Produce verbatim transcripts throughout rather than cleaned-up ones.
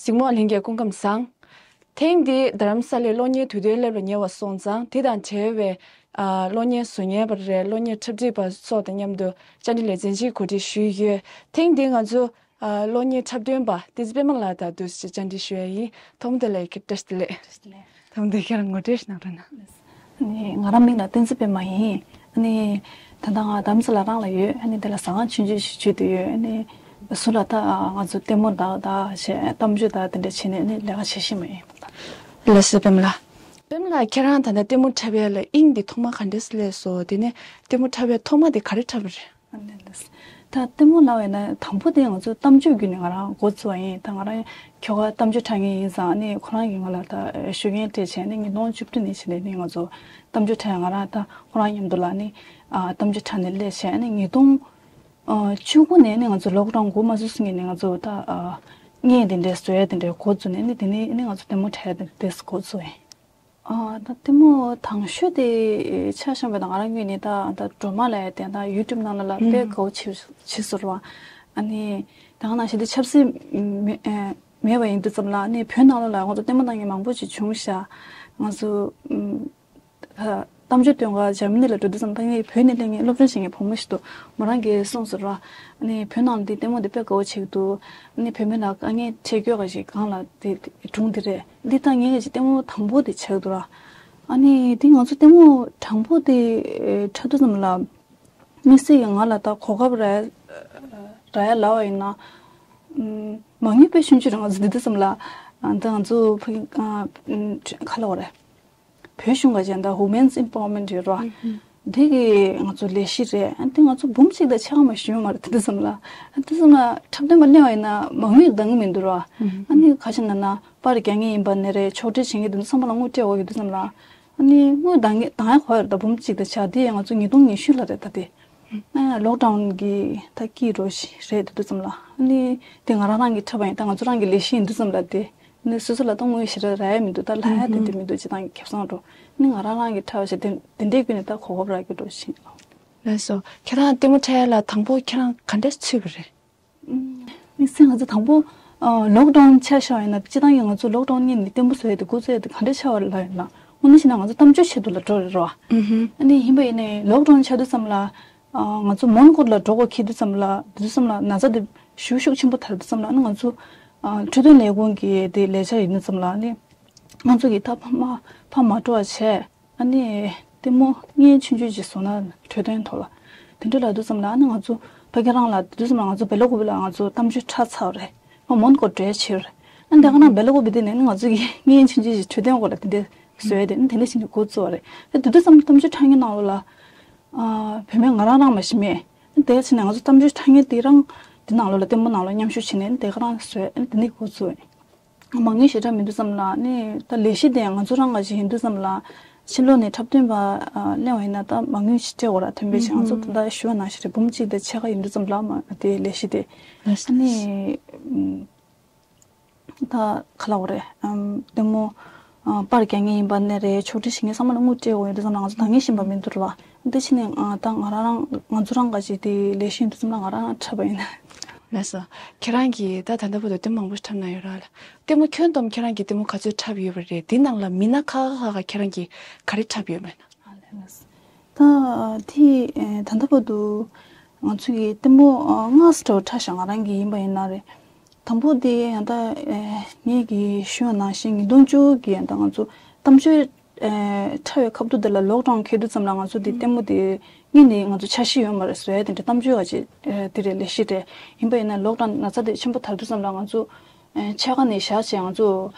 གཟིགས་མོ་བ་ལྷན་རྒྱས་སྐུ་ཁམས་བཟང་། ཐེངས་འདིའི་རྡ་རམ་ས་ལའི་གློག་བརྙན་དུས་སྟོན་སླེབས་ལ་ཉེ་བ་སོང་ཙང་། དེ་དང་འབྲེལ་བའི་ཨ་གློག་བརྙན་བཟོ་མཁན་པ་རེད། གློག་བརྙན་འཁྲབ་ཁྲིད་པ་སོགས་དང་མཉམ་དུ་བཅར་འདྲི་ལེ་ཚན་གཅིག་གོ་སྒྲིག་ཞུས་ཡོད། ཐེངས་འདིའི་ང་ཚོ་ཨ་གློག་བརྙན་འཁྲབ་སྟོན་པ་བསྟན་འཛིན་པད་མ་ལགས་དང་འདུག་སེ་བཅར་འདྲི་ཞུ་ཡ་ཡིན། ཐོག་མ་དེ་ལ་བཀྲ་ཤིས་བདེ་ལེགས། བཀྲ་ཤིས་བདེ་ལེགས། ཐོག་མ་དེ་ཁྱེད་རང་ངོ་སྤྲོད་ཞིག་གནང་རོགས་གནང་། ནི་ང་རང་མིང་ལ་བསྟན་འཛིན་པད་མ་ཡིན། ནི་ད་ལྟ་ང་རྡ་རམ་ས་ལ་རང་ལ་ཡོད། ནི་དེ་ལ་ཟ་ཁང་ཆུང་ཆུང་ཞིག་ཕྱེ་བསྡད་ཡོད། ནི་ཟུར་ལ་ད་ང་ཚོ་ལྟད་མོ་ལྟ་ད་བྱས། གཏམ་བརྗོད་ད་དེ་འདྲ་བྱས་ནས་ནི་ལས་ཀ་བྱེད་ཤེས་མ་ཡིན། ལགས་སོ་པད་མ་ལགས། པད་མ་ལགས་ཁྱེད་རང་ད་ལྟ་ལྟད་མོ་འཁྲབ་ཡ་ལ་དབྱིངས་འདི་ཐོག་མ་ག་འདྲས་སླེབས་སོང་། དེ་ནས་ལྟད་མོ་འཁྲབ་ཡ་ཐོག་མ་དེ་ག་རེ་འཁྲབ་པ་རེད། ཨ་ནི་ལགས། ད་ལྟད་མོ་ལབ་པ་ཡིན་ན་དང་པོ་དེ་ང་ཚོ་གཏམ་བརྗོད་བརྒྱུད་ནས་ང་རང་འགོ་བཙུགས་པ་ཡིན། ད་ང་རང་ཁྱོ་ག་གཏམ་བརྗོད་འཁྲབ་མཁན་ཡིན་ཙང་། ཨ་ནི་ཁོ་རང་གིས་ང་ལ་ད་ཞུ་མཁན་སྤྲད་བྱས་ནས་ཉིས་སྟོང་བཅུ་དྲུག་ནས་བྱས་ནས་ནི་ང་ཚོ་གཏམ་བརྗོད་འཁྲབ་ཡ། ང་རང་ད་ཁོ་རང་མཉམ་དུ་ལ་ནི་ཨ་གཏམ་བརྗོད་འཁྲབ་ནས་སླེབས་བྱས། ཨ་ནི་ཉིས་སྟོང་བཅུ་དགུ་ནས་ནི་ང་ཚོ་ལོག་ཌའུན་འགོ་མ་ཚུགས་སྔོན་ནས་ང་ཚོ་ད་ཨ་བརྙན་དེ་འདྲའི་བཟོ་ཡ་དེ་འདྲའི་འགོ་བཙུགས་ནས། ནི་དེ་ནས་ནི་ང་ཚོ་ལྟད་མོ་འཁྲབ་ཡ་དེ་འདྲའི་འགོ་བཙུགས་ཡིན། ཨ་ད་ལྟད་མོ་དང་ཤོས་དེ་ཆ་བཞག་པ་ཡིན་ན་ང་རང་ངོས་ནས་ད་ད་སྒྲོལ་མ་ལབ་ཡ་དེ་ད་ཡུ་ཊུབ་ནང་ལ་ལ་དཔེ་དགའ་བོ་བྱེད་བྱེད་སོང་ར། ཨ་ནི་ད་ག་ནང་བཞིན་དེ་ཆབ་སྲིད་མེ་ཨ་མེད་པ་ཡིན་དུས་ཙམ་ལ། ཨ་ནི་བོད་ནང་ལོགས་ལ་ང་ཚོ་ལྟད་མོ་ལྟ་མཁན་མང་པོ་ཞིག་བྱུང་ཤག་ང་ཚོ་ཨམ་ད་གཏམ་བརྗོད་སྟོན་ག་འཇར་མ་ནི་ལ་འགྲོ་དུས་ཙམ། ད་ངས་བོད་ནས་སླེབས་མཁན་སློབ་སྦྱོང་བྱེད་མཁན་བུ་མོ་ཞིག་འདུག་མོ་རང་གིས་གསུངས་སོང་ར། ཨ་ནི་བོད་ནང་ལ་འདི་ལྟད་མོ་འདི་དཔེ་དགའ་བོ་བྱེད་ཀྱི་འདུག་ཨ་ནི་བུད་མེད་ལ་དཀའ་ངལ་འཕྲད་སྐྱོ་ག་ཞིག་སྒང་ལ་དེ་སྒྲུང་དེ་རེད། འདི་ད་ངས་ཀྱི་ལྟད་མོ་དང་པོ་དེ་ཆགས་འདུག་ར། ཨ་ནི་དེ་ང་ཚོ་ལྟད་མོ་དང་པོ་དེ་ཨེ་འཁྲབ་དུས་ཙམ་ལ་དམིགས་བསལ་གྱི་ང་ལ་ད་གོ་སྐབས་རག་རག་ཡ་ལབ་པ་ཡིན་ན། ཨམ་མ་དངུལ་དཔེ་ཆུང་ཆུང་རེད། ང་ཚོ་འདི་དུས་ཙམ་ལ་ཨ་ད་ང་ཚོ་ཕ་གི་ཨ་ཨམ་ག་ལབ་དགོས་རེད། བོད་གཞུང་ག་ཅན་ད་Women's Empowerment ཡོད་ར། ཨུ་ཧུམ། དེ་གི་ང་ཚོ་ལས་གཞི་རེད། ཨ་དེ་ང་ཚོ་འབུམ་གཅིག་དང་ཕྱེད་ཀ་མ་ཞུས་མ་རེད། དེ་དུས་ཙམ་ལ། ཨ་དེ་ཙམ་ལ་འཁྲབ་སྟོན་པ་སླེབས་པ་ཡིན་ན་མ་དངུལ་འདང་གི་མི་འདུག་ར། ཨུ་ཧུམ། ཨ་ནི་ཁ་ཤས་ན་ན་པར་རྒྱག་མཁན་ཡིན་པ་ནི་རེད། ཕྱོགས་སྒྲིག་བྱེད་མཁན་དེ་ཚོ་ཚང་མ་ལ་དངུལ་སྤྲད་དགོས་ཡོད་དུས་ཙམ་ལ། ཨ་ནི་དངུལ་འདང་གི་འདང་ཡ་ག་པར་ཡོད་རེད། ད་འབུམ་གཅིག་དང་ཕྱེད་ཀ་དེ་ང་ཚོ་ཉིས་སྟོང་ཉི་ཤུ་ལ་རེད་ད་དེ། ཨ་ལོག་ཌའུན་གི་ད་སྐྱིད་རོ་ཞིག་རེད། དེ་དུས་ཙམ་ལ་ཨ་ནི་དེ་ང་རང་རང་གིས་འཁྲབ་པ་ཡིན། ད་ང་ཚོ་རང་གི་ལས་གཞི་ཡིན་དུས་ཙམ་ལ་དེ། ནི་སོ་སོ་ལ་ད་དངུལ་ཞེ་དྲག་རག་ཡ་མི་འདུག་ད་ལྷག་ཡ་དེ་ཨུ་ཧུམ། དེ་མི་འདུག་སྤྱིར་བཏང་གི་ཁེ་བཟང་འགྲོ། ནི་ང་རང་རང་གིས་འཁྲབ་བྱས་དེ་དེ་འདྲའི་ཀུན་ནས་ད་གོ་སྐབས་རག་གི་འགྲོ་ཞིག་ལགས་སོ། ཁྱེད་རང་ལྟད་མོ་འཁྲབ་ཡ་ལ་དང་པོ་ཁྱེད་རང་ག་འདྲས་ཚུད་པ་རེད། ཨུམ། དམིགས་བསལ་ང་ཚོ་དང་པོ་ཨ་ལོག་ཌའུན་ཆགས་བཞག་ཡིན་ན། སྤྱིར་བཏང་གི་ང་ཚོ་ལོག་ཌའུན་སྔོན་ནས་ལྟད་མོ་བཟོ་ཡ་དེ་འགོ་བཙུགས་ཡ་དེ་ག་འདྲས་ཆགས་པ་རེད་ལབ་ཡིན་ན། དངོས་གནས་བྱས་ན་ང་ཚོ་གཏམ་བརྗོད་ཆེད་དུ་ལ་འགྲོ་རེད་རོ། ཨུ་ཧུམ། ཨ་ནི་ཡིན་པ་ཡིན་ནའི་ལོག་ཌའུན་ཆགས་དུས་ཙམ་ལ། ཨ་ང་ཚོ་མོན་གྷོ་ལ་འགྲོ་དགོས་འཁེལ་དུས་ཙམ་ལ། དེ་དུས་ཙམ་ལ་ན་ཚ་དེ་ཤུགས་ཤུགས་ཆེན་པོ་དར་དུས་ཙམ་ལ། ཨ་ནི་ང་ཚོ་ཨ་འཕྲོད་བསྟེན་ལས་ཁུངས་ཀྱི་དེ་ལས་འཆར་ཡིན་དུས་ཙམ་ལ། ཨ་ནི་ང་ཚོ་གིས་ད་ཕ་མ་ཕ་མ་འགྲོ་བ་བྱས། ཨ་ནི་ལྟད་མོ་བརྙན་ཆུང་ཆུང་ཅིག་བཟོ་ན་འཕྲོད་བསྟེན་ཐོག་ལ་དེ་འདྲ་ལབ་དུས་ཙམ་ལ། ཨ་ནི་ང་ཚོ་ཕ་གི་རང་ལ་དེ་དུས་ཙམ་ལ་ང་ཚོ་སྦེལ་ཀོབ་ལ་ང་ཚོ་གཏམ་བརྗོད་འཁྲབ་ཚར་བ་རེད། ཨ་མོན་གྷོ་འགྲོ་ཡ་བྱས་པ་རེད། ཨ་ནི་དེ་ག་རང་སྦེལ་ཀོབ་དེ་ནས་ནི་ང་ཚོ་གིས་བརྙན་ཆུང་ཆུང་ཞིག་འཕྲོད་བསྟེན་སྐོར་ལ་དེ་འདྲ་བཟོས་ཏེ། ཨ་ནི་དེ་འདྲ་བྱས་ནས་འགོ་བཙུགས་པ་རེད། ཨ་དེ་དུས་ཙམ་གཏམ་བརྗོད་འཁྲབ་མཁན་ནང་ལོགས་ལ་ཨ་བུད་མེད་ང་རང་རང་མ་གཏོགས་མེད། ཨ་དེ་བྱས་ནས་ང་ཚོ་གཏམ་བརྗོད་འཁྲབ་མཁན་དེ་རང་དེ་ནང་ལོགས་ལ་ལྟད་མོ་ནང་ལོགས་མཉམ་ཞུགས་བྱས་ནས་དེ་ག་རང་བཟོས། ཨ་ནི་དེ་ནས་འགོ་བཙུགས་པ་རེད། མ་དངུལ་ཞེ་དྲག་མི་འདུག་བསམ་ལ། ནི་ད་ལས་གཞི་དེ་ང་ཚོ་རང་ག་ཞིག་ཡིན་དུས་ཙམ་ལ། ཕྱི་ལོགས་ནས་འཁྲབ་སྟོན་པ་ཨ་གླེང་བ་ཡིན་ན་ད་མ་དངུལ་ཞིག་སྤྲད་དགོས་ར། ཐོན་པའི་ཆེད་ང་ཚོ་ད་ལྟ་ཞུ་བ་ནང་བཞིན་རེད། འབུམ་གཅིག་དང་ཕྱེད་ཀ་ཡིན་དུས་ཙམ་ལ་མ་དེ་ལས་གཞི་དེ། ཨ་ནི་ད་ག་ལབ་དགོས་རེད། ལྟད་མོ་པར་རྒྱག་མཁན་ཡིན་པ་ནི་རེད། ཕྱོགས་སྒྲིག་བྱེད་མཁན་ཚང་མ་ལ་དངུལ་སྤྲད་དགོས་ཡོད་དུས་ཙམ་ལ་ང་ཚོ་འདང་ངེས་བཞིན་པ་མི་འདུག་ར་བ། འདི་ཕྱི་ནས་ད་ང་རང་རང་ང་ཚོ་རང་ག་ཞིག་དེ་ལས་གཞི་ཡིན་དུས་ཙམ་ལ་ང་རང་རང་འཁྲབ་པ་ཡིན། ལགས་སོ། ཁྱེད་རང་གིས་ད་ད་ལྟ་བར་དུ་ལྟད་མོ་མང་པོ་ཞིག་འཁྲབ་གནང་ཡོད་ར་ལ། ལྟད་མོ་ཁྱོན་བསྡོམས་ཁྱེད་རང་གིས་ལྟད་མོ་ག་ཚོད་འཁྲབ་ཡོད་པ་རེད། དེ་ནང་ལ་མི་སྣ་ཁག་ཁག་ཁག་ཁྱེད་རང་གིས་ག་རེ་འཁྲབ་ཡོད་མེད་ན། ད་དེ་ད་ལྟ་བར་དུ་ང་ཚོ་གིས་ལྟད་མོ་ལྔ་ཙམ་འཁྲབ་ཤག་ང་རང་གིས་ཡིན་པ་ཡིན་ན་རེད། དང་པོ་དེ་ཡང་ད་ངེད་ཀྱིས་ཞུས་པ་ནང་བཞིན་ཉིས་སྟོང་བཅུ་གི་ཡང་ད་ང་ཚོ་གཏམ་བརྗོད་འཁྲབ་པའི་ཁ་ཐུག་དེ་ལ་ལོག་ཌའུན་འཁེལ་དུས་ཙམ་ལ་ང་ཚོ་དེ་ལྟད་མོ་དེ་དངོས་གནས་ང་ཚོ་འཆར་གཞི་ཡོད་མ་རེད། བཟོ་ཡ་དེ་འདྲ་གཏམ་བརྗོད་ག་ཅིག་དེ་རེད། ལས་གཞི་རེད། ཡིན་པ་ཡིན་ན་ལོག་ཌའུན་ན་ཚ་དེ་ཆེན་པོ་དར་དུས་ཙམ་ལ་ང་ཚོ་ཕྱེད་ཀ་ནས་བཞག་བྱས་ང་ཚོ་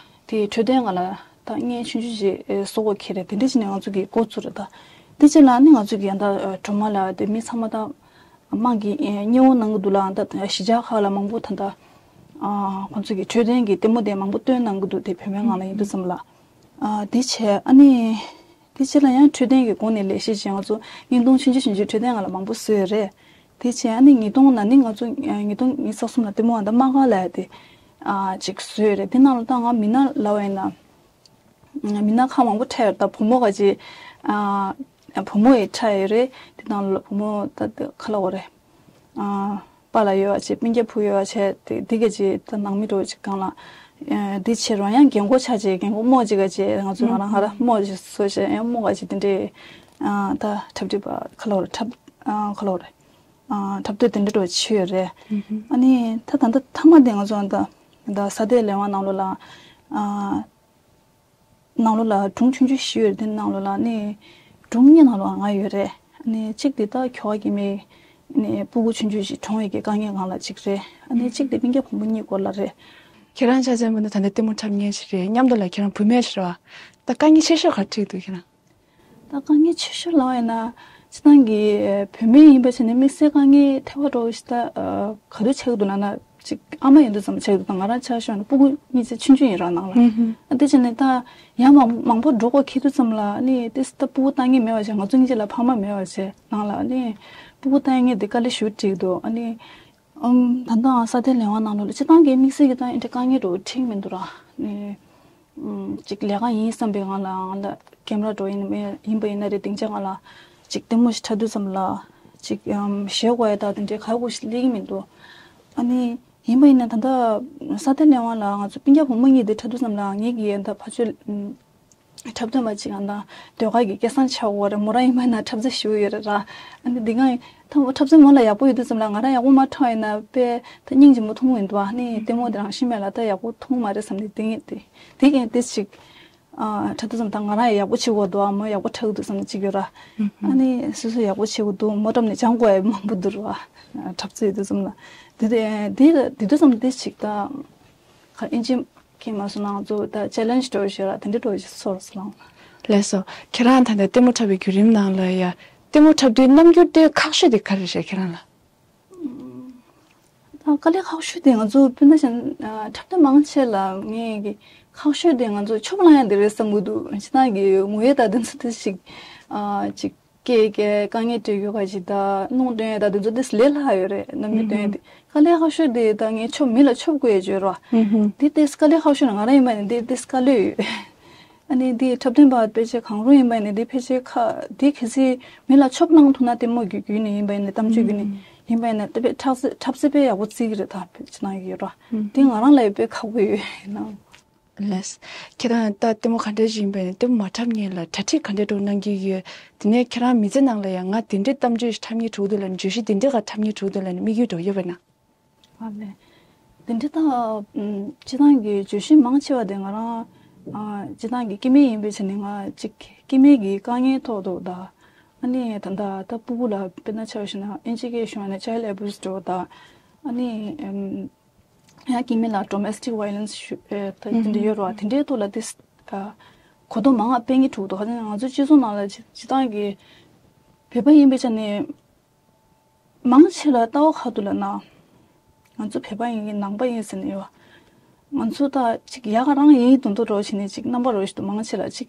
དེ་འཕྲོད་བསྟེན་སྒང་ལ་ད་བརྙན་ཆུང་ཆུང་ཅིག་བཟོ་དགོས་འཁེལ་རེད། དེ་འདྲ་བྱས་ནས་ང་ཚོ་གིས་འགོ་བཙུགས་རེད། ད་དེ་རྗེས་ལ་ནི་ང་ཚོ་གིས་ཡང་ད་སྒྲོལ་མ་ལ་དེ་མི་ཚང་མ་ད་དམངས་ཀྱིས་ཨེ་མཉེས་པོ་གནང་གི་འདུག་ལ། ད་གཞིས་ཆགས་ཁག་ལ་མང་པོ་ད་ལྟ་ཨ་ཁོང་ཚོ་གིས་འཕྲོད་བསྟེན་གྱི་ལྟད་མོ་དེ་མང་པོ་སྟོན་གནང་གི་འདུག་དེ་བོད་པའི་ངང་ལ་ཡིན་དུས་ཙམ་ལ། ཨ་དེ་བྱས་ཨ་ནི་དེ་རྗེས་ལ་ཡང་འཕྲོད་བསྟེན་གྱི་སྒོ་ནས་ལས་གཞི་བྱས་ང་ཚོ་བརྙན་ཐུང་ཆུང་ཆུང་ཆུང་ཆུང་འཕྲོད་བསྟེན་སྒང་ལ་མང་པོ་བཟོས་རེད། དེ་བྱས་ཨ་ནི་ཉིས་སྟོང་ན་ནི་ང་ཚོ་ཉིས་སྟོང་ཉི་ཤུ་རྩ་གསུམ་ལ་ལྟད་མོ་ཨ་ད་དམག་སྒར་ལབ་ཡ་དེ་ཨ་ཅིག་བཟོས་རེད། དེ་ནང་ལ་ད་ང་མི་སྣ་ལབ་པ་ཡིན་ན། མི་སྣ་ཁག་མང་པོ་འཁྲབ་ཡོད། ད་བུ་མོ་ག་ཅིག་ཨ་བུ་མོ་ཡི་འཁྲབ་ཡོད་རེད། དེ་ནང་ལ་བུ་མོ་ད་ག་ལབ་དགོས་རེད། ཨ་པཱ་ལགས་ཡོད་པ་བྱས། སྤུན་ཀྱག་བུ་ཡོད་པ་བྱས། དེ་དེ་ག་ཅིག་ད་ནང་མི་འདྲ་བོ་ཅིག་སྒང་ལ་ ཨ་འདི་བྱེད་རོགས། ཡང་རྒན་གོག་ཆགས་བྱས། རྒན་གོག་རྨོ་ཅིག་ག་བྱས། ང་ཚོ་ང་རང་ཧ་ར་རྨོ་ཅིག་བཟོ་བྱས། ཡང་རྨོ་ག་བྱས། དེ་འདྲས་ཨ་ད་འཁྲབ་ཁྲིད་པ་ག་ལབ་རེད། འཁྲབ་ཨ་ག་ལབ་རེད། ཨ་འཁྲབ་སྟོན་དེ་འདྲས་འགྲོ་བྱས་ཡོད་རེད། ཨ་ནི་ད་ད་ད་མཐའ་མ་དེ་ང་ཚོ་ད་ད་ས་གཏེར་ལས་དབང་ནང་ལོགས་ལ་ཨ་ནང་ལོགས་ལ་སྒྲུང་ཆུང་ཆུང་ཞིག་ཡོད་རེད། དེ་ནང་ལོགས་ལ་ནི་སྒྲུང་གཉིས་ནང་ལོགས་ང་ཡོད་རེད། ཨ་ནི་གཅིག་དེ་ད་ཁྱོ་ག་སྐྱེ་དམན་ནི་སྤུ་གུ་ཆུང་ཆུང་ཞིག་གྲོངས་ཡོད་ཀྱི་དཀའ་ངལ་སྒང་ལ་གཅིག་རེད། ཨ་ནི་གཅིག་དེ་སྤུན་ཀྱག་བུ་མོ་གཉིས་སྐོར་ལ་རེད། ཁྱེད་རང་ཆ་ཚང་བུ་ན་ད་ལྟ་ལྟད་མོ་འཁྲབ་མཁན་ཞིག་རེད། མཉམ་དུ་ལ་ཁྱེད་རང་བུད་མེད་ཞིག་རེད་བ། ད་དཀའ་ངལ་ཆེ་ཤོས་ག་རེ་འཕྲད་ཀྱི་འདུག་ཁྱེད་རང་། ད་དཀའ་ངལ་ཆེ་ཤོས་ལབ་ཡིན་ན། སྤྱིར་བཏང་གི་བུད་མེད་ཡིན་པ་བྱས་ནས་དམིགས་བསལ་དཀའ་ངལ་ཐེ་བ་འགྲོ་ཞིག་ད་ཨ་ག་རེ་ཆགས་ཀྱི་འདུག་ལབ་ན། ཅིག་ཨ་མ་ཡིན་དུས་ཙམ་ཆགས་ཀྱི་འདུག་ད་ང་རང་ཆ་བཞག་ན་སྤུ་གུ་གཉིས་ཆ་ཆུང་ཆུང་ཡིན་ར་ནང་ལ། ཨ་དེ་བྱས་ནས་ད་ཡར་མར་མང་པོ་འགྲོ་དགོས་འཁེལ་དུས་ཙམ་ལ་ནི་དེ་ད་སྤུ་གུ་ལྟ་མཁན་མེད་པ་བྱས། ང་ཚོ་གཉིས་ཆ་ལ་ཕ་མ་མེད་པ་བྱས་ནང་ལ་ནི་སྤུ་གུ་ལྟ་མཁན་དེ་དཀའ་ལས་ཞེ་པོ་འཕྲད་ཀྱི་འདུག་ཨ་ནི་ཨམ་ད་ལྟའང་ས་གཏེར་ལས་དབང་ནང་ལོགས་ལ་སྤྱིར་བཏང་གི་དམིགས་བསལ་གྱི་ད་ཨེ་འདྲ་དཀའ་ངལ་འགྲོ་འཕྲད་ཀྱི་མི་འདུག་ར་ནི། ཨམ་ཅིག་ལས་ཀ་ཡིན་བསམ་པའི་སྒང་ལ་ང་ལ་ཀེམ་ར་འགྲོ་ཡིན་ཡིན་པ་ཡིན་ན་རེད། སྡིངས་ཆ་སྒང་ལ་ཅིག་ལྟད་མོ་ཞིག་འཁྲབ་དུས་ཙམ་ལ་ཅིག་ཨམ་ཞེད་དགོས་ཡ་ད་དེ་འདྲའི་ག་ཡེ་ཞིག་སླེབས་ཀྱི་མི་འདུག་ཨ་ནི་ཡིན་པ་ཡིན་ན་ད་ལྟ་ས་གཏེར་ལས་དབང་ལ་ང་ཚོ་སྤུན་ཀྱག་བུ་མོ་གཉིས་དེ་འཁྲབ་དུས་ཙམ་ལ་ངེད་ཀྱི་ད་ཕ་ཆོས་ཨམ་འཁྲབ་སྟོན་པ་ཅིག་ཨ་ད་ཟློས་གར་གྱི་སྐལ་བཟང་ཆགས་ཡོད་རེད། མོ་རང་ཡིན་པ་ཡིན་ན་འཁྲབ་རྩལ་ཞེ་པོ་ཡོད་རེད་ར། ཨ་ནི་འདི་ག་ད་འཁྲབ་རྩལ་མོ་ལ་ཡག་པོ་ཡོད་དུས་ཙམ་ལ་ང་རང་ཡག་པོ་མ་འཁྲབ་ཡིན་ན་དཔེ་ད་སྙིང་རྗེ་མོ་མཐོང་གི་མི་འདུག་ཨ་ནི་ལྟད་མོ་དེ་རང་བཞིན་མེད་ལ་ད་ཡག་པོ་མཐོང་མ་རེད་བསམ་ནས་དེ་ངས་དེ་དེ་གས་དེ་ཅིག་ཨ་འཁྲབ་དུས་ཙམ་ད་ང་རང་ཡག་པོ་བྱེད་དགོས་འདུག་ཨ་མོ་ཡག་པོ་འཁྲབ་གི་འདུག་བསམ་ནས་ཅིག་ཡོད་ར། ཨ་ནི་སོ་སོ་ཡག་པོ་བྱེད་དགོས་འདུག་མོ་འཁྲབ་ནས་སྦྱང་དགོས་ཡ་མང་པོ་འདུག་ར། འཁྲབ་རྩལ་ཡོད་དུས་ཙམ་ལ་དེ་དེ་དེ་དེ་དུས་ཙམ་དེ་ཅིག་ད་ག་ཨིན་ཇི་གི་མ་སོང་ན་ང་ཚོ་ད་ཅེ་ལེན་ཇི་འདྲ་བོ་ཞིག་ར་དེ་འདྲ་འདྲ་བོ་ཞིག་ཚོར་སོང་། ལགས་སོ། ཁྱེད་རང་ད་ལྟ་ལྟད་མོ་འཁྲབ་པའི་བརྒྱུད་རིམ་ནང་ལ་ཡ་ལྟད་མོ་འཁྲབ་དུས་རྣམ་འགྱུར་དེ་ཁག་ཤོས་དེ་ག་རེ་རེད་ཁྱེད་རང་ལ། ད་དཀའ་ལས་ཁག་ཤོས་དེ་ང་ཚོ་དཔེར་ན་བཞིན་འཁྲབ་སྟོན་མང་ཆེ་ལ་ངས་ཀྱི་ཁག་ཤོས་དེ་ང་ཚོ་ཆོབ་ལངས་ཡ་དེ་རེད་བསམ་གྱི་འདུག་སྤྱིར་བཏང་གི་ངོ་ཡ་ད་དེ་ཚོ་དེ་ཞིག་ཅིག་སྐད་སྐད་དཀའ་ངལ་འཕྲད་ཡོད་ག་ཞིག་ད་གནོང་སྟོན་ཡ་ད་དེ་ཚོ་དེ་ལས་སླ་ཡོད་རེད། རྣམ་འགྱུར་སྟོན་ཡ་དེ་དཀའ་ལས་ཁག་ཤོས་དེ་ད་ངས་ཆོབ་མི་ལ་ཆོབ་དགོས་ཡ་བརྗོད་རོགས་དེ་དེ་དཀའ་ལས་ཁག་ཤོས་ན་ང་རང་ཡིན་པ་ནི་དེ་དེ་དཀའ་ལས་ཡོད། ཨ་ནི་འདི་འཁྲབ་སྟོན་པ་དཔེ་ཆ་གང་རུང་ཡིན་པ་ཡིན་ན་འདི་ཕལ་ཆེར་ཁ་འདི་གལ་སྲིད་མི་ལ་ཆོབ་གནང་ཐུབ་ན་ལྟད་མོ་བརྒྱུད་བརྒྱུད་ནས་ཡིན་པ་ཡིན་ན་གཏམ་བརྗོད་བརྒྱུད་ནས་ཡིན་པ་ཡིན་ན་དཔེ་འཁྲབ་ཚེ་འཁྲབ་ཚེ་དཔེ་ཡག་པོ་བརྩི་གི་རེད། ད་ཕལ་ཆེར་ནང་ཡོད་ར་འདི་ང་རང་ལ་ཡི་དཔེ་ཁག་པོ་ཡོད་ནང་། ལགས། ཁྱེད་རང་ད་ལྟད་མོ་ག་འདྲ་ཞིག་ཡིན་པ་ཡིན་ན་ལྟད་མོ་མ་འཁྲབ་སྔོན་ལ་གྲ་སྒྲིག་ག་འདྲ་འགྲོ་གནང་གི་ཡོད། དེ་ནས་ཁྱེད་རང་མི་ཚེ་ནང་ལ་ཡང་ང་དེ་འདྲའི་གཏམ་བརྗོད་ཞིག་འཁྲབ་སྙིང་བྲོ་འདུག་ལབ་ནས་བརྗོད་གཞི་དེ་འདྲའི་ག་འཁྲབ་སྙིང་བྲོ་འདུག་ལབ་ནས་དམིགས་ཡུལ་འདྲ་བོ་ཡོད་པ་ན། ཨ་ལས། དེ་འདྲ་ད་ཨམ་སྤྱིར་བཏང་གི་བརྗོད་གཞི་མང་ཆེ་བ་དེ་ང་རང་ཨ་སྤྱིར་བཏང་གི་སྐྱེ་དམན་ཡིན་པའི་ཆ་ནས་ང་གཅིག་སྐྱེ་དམན་གྱི་དཀའ་ངལ་ཐོག་ཏུ་ད་ཨ་ནི་ད་ད་ད་སྤུ་གུ་ལ་དཔེར་ན་ཆ་བཞག་ན་ཨིན་ཇི་སྐད་བཤད་ན་child abuse འདྲ་བོ་ད་ཨ་ནི་ཨམ་ཡང་སྐྱེ་དམན་ལ་domestic violence ཞུ་ཨེ་ད་དེ་འདྲ་ཡོད་རེད་བ། དེ་འདྲའི་ཐོག་ལ་དེ་ཨ་གོ་རྟོགས་མང་ང་སྤེལ་མཁན་འདྲ་བོ་འདུག་ཧ་ཅང་ང་ཚོ་སྤྱི་ཚོགས་ནང་ལ་སྤྱིར་བཏང་གི་བོད་པ་ཡིན་པའི་ཆ་ནས། མང་ཆེ་ལ་ལྟ་བ་ག་འདྲ་འདུག་ལབ་ན། ང་ཚོ་བོད་པ་ཡིན་གྱི་ནང་པ་ཡིན་ཟེར་ནས་ཡོད། ང་ཚོ་ད་ཅིག་ཡག་ག་རང་ཡིན་དོན་དུ་འགྲོ་བྱས་ནས་ཅིག་རྣམ་པ་རོ་ཞིག་ཏུ་མང་ཆེ་ལ་ཅིག་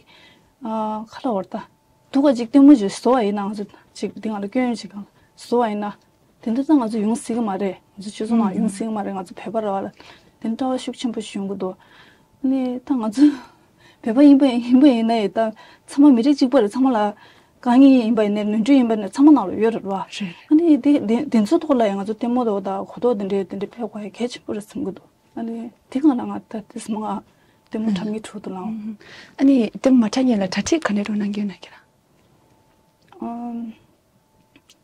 ཨ་ག་ལབ་དགོས་རེད་ད། སྡུག་ག་ཅིག་ལྟད་མོ་ཅིག་བཟོ་བ་ཡིན་ན་ང་ཚོ་ཅིག་འདི་ང་ལ་སྐྱོན་ཅིག་གང་བཟོ་བ་ཡིན་ན། དེ་འདྲ་ད་ང་ཚོ་ཡོང་སྲིད་གི་མ་རེད། ང་ཚོ་སྤྱི་ཚོགས་ནང་ཡོང་སྲིད་གི་མ་རེད། ང་ཚོ་བོད་པ་རེད་བ་ལ། དེ་འདྲ་བ་ཤུགས་ཆེན་པོ་ཞིག་ཡོང་གི་འདུག་ཨ་ནི་ད་ང་ཚོ་བོད་པ་ཡིན་པ་ཡིན་པ་ཡིན་ན་ཡི་ད་ཚང་མ་མི་རིགས་གཅིག་པ་རེད། ཚང་མ་ལ་དཀའ་ངལ་ཡིན་པ་ཡིན་ནའི་ནོར་འཁྲུལ་ཡིན་པ་ཡིན་ནའི་ཚང་མ་ནང་ལ་ཡོད་རེད་བ། རེད། ཨ་ནི་དེ་དེ་དེ་ཚོའི་ཐོག་ལ་ཡང་ང་ཚོ་ལྟད་མོ་དང་གོ་རྟོགས་དེ་འདྲའི་དེ་འདྲའི་སྤེལ་དགོས་ཡ་གལ་ཆེན་པོ་རེད་བསམ་གྱི་འདུག་ཨ་ནི་དེ་སྒང་ལ་ང་ད་དེ་སྔོན་མ་ལྟད་མོ་འཁྲབ་མཁན་དྲུག་ཏུ་ལངས། ཨ་ནི་ལྟད་མོ་མ་འཁྲབ་སྔོན་ལ་གྲ་སྒྲིག་ག་འདྲ་འགྲོ་གནང་གི་ཡོད་ན་ཁྱེད་རང་། ཨམ།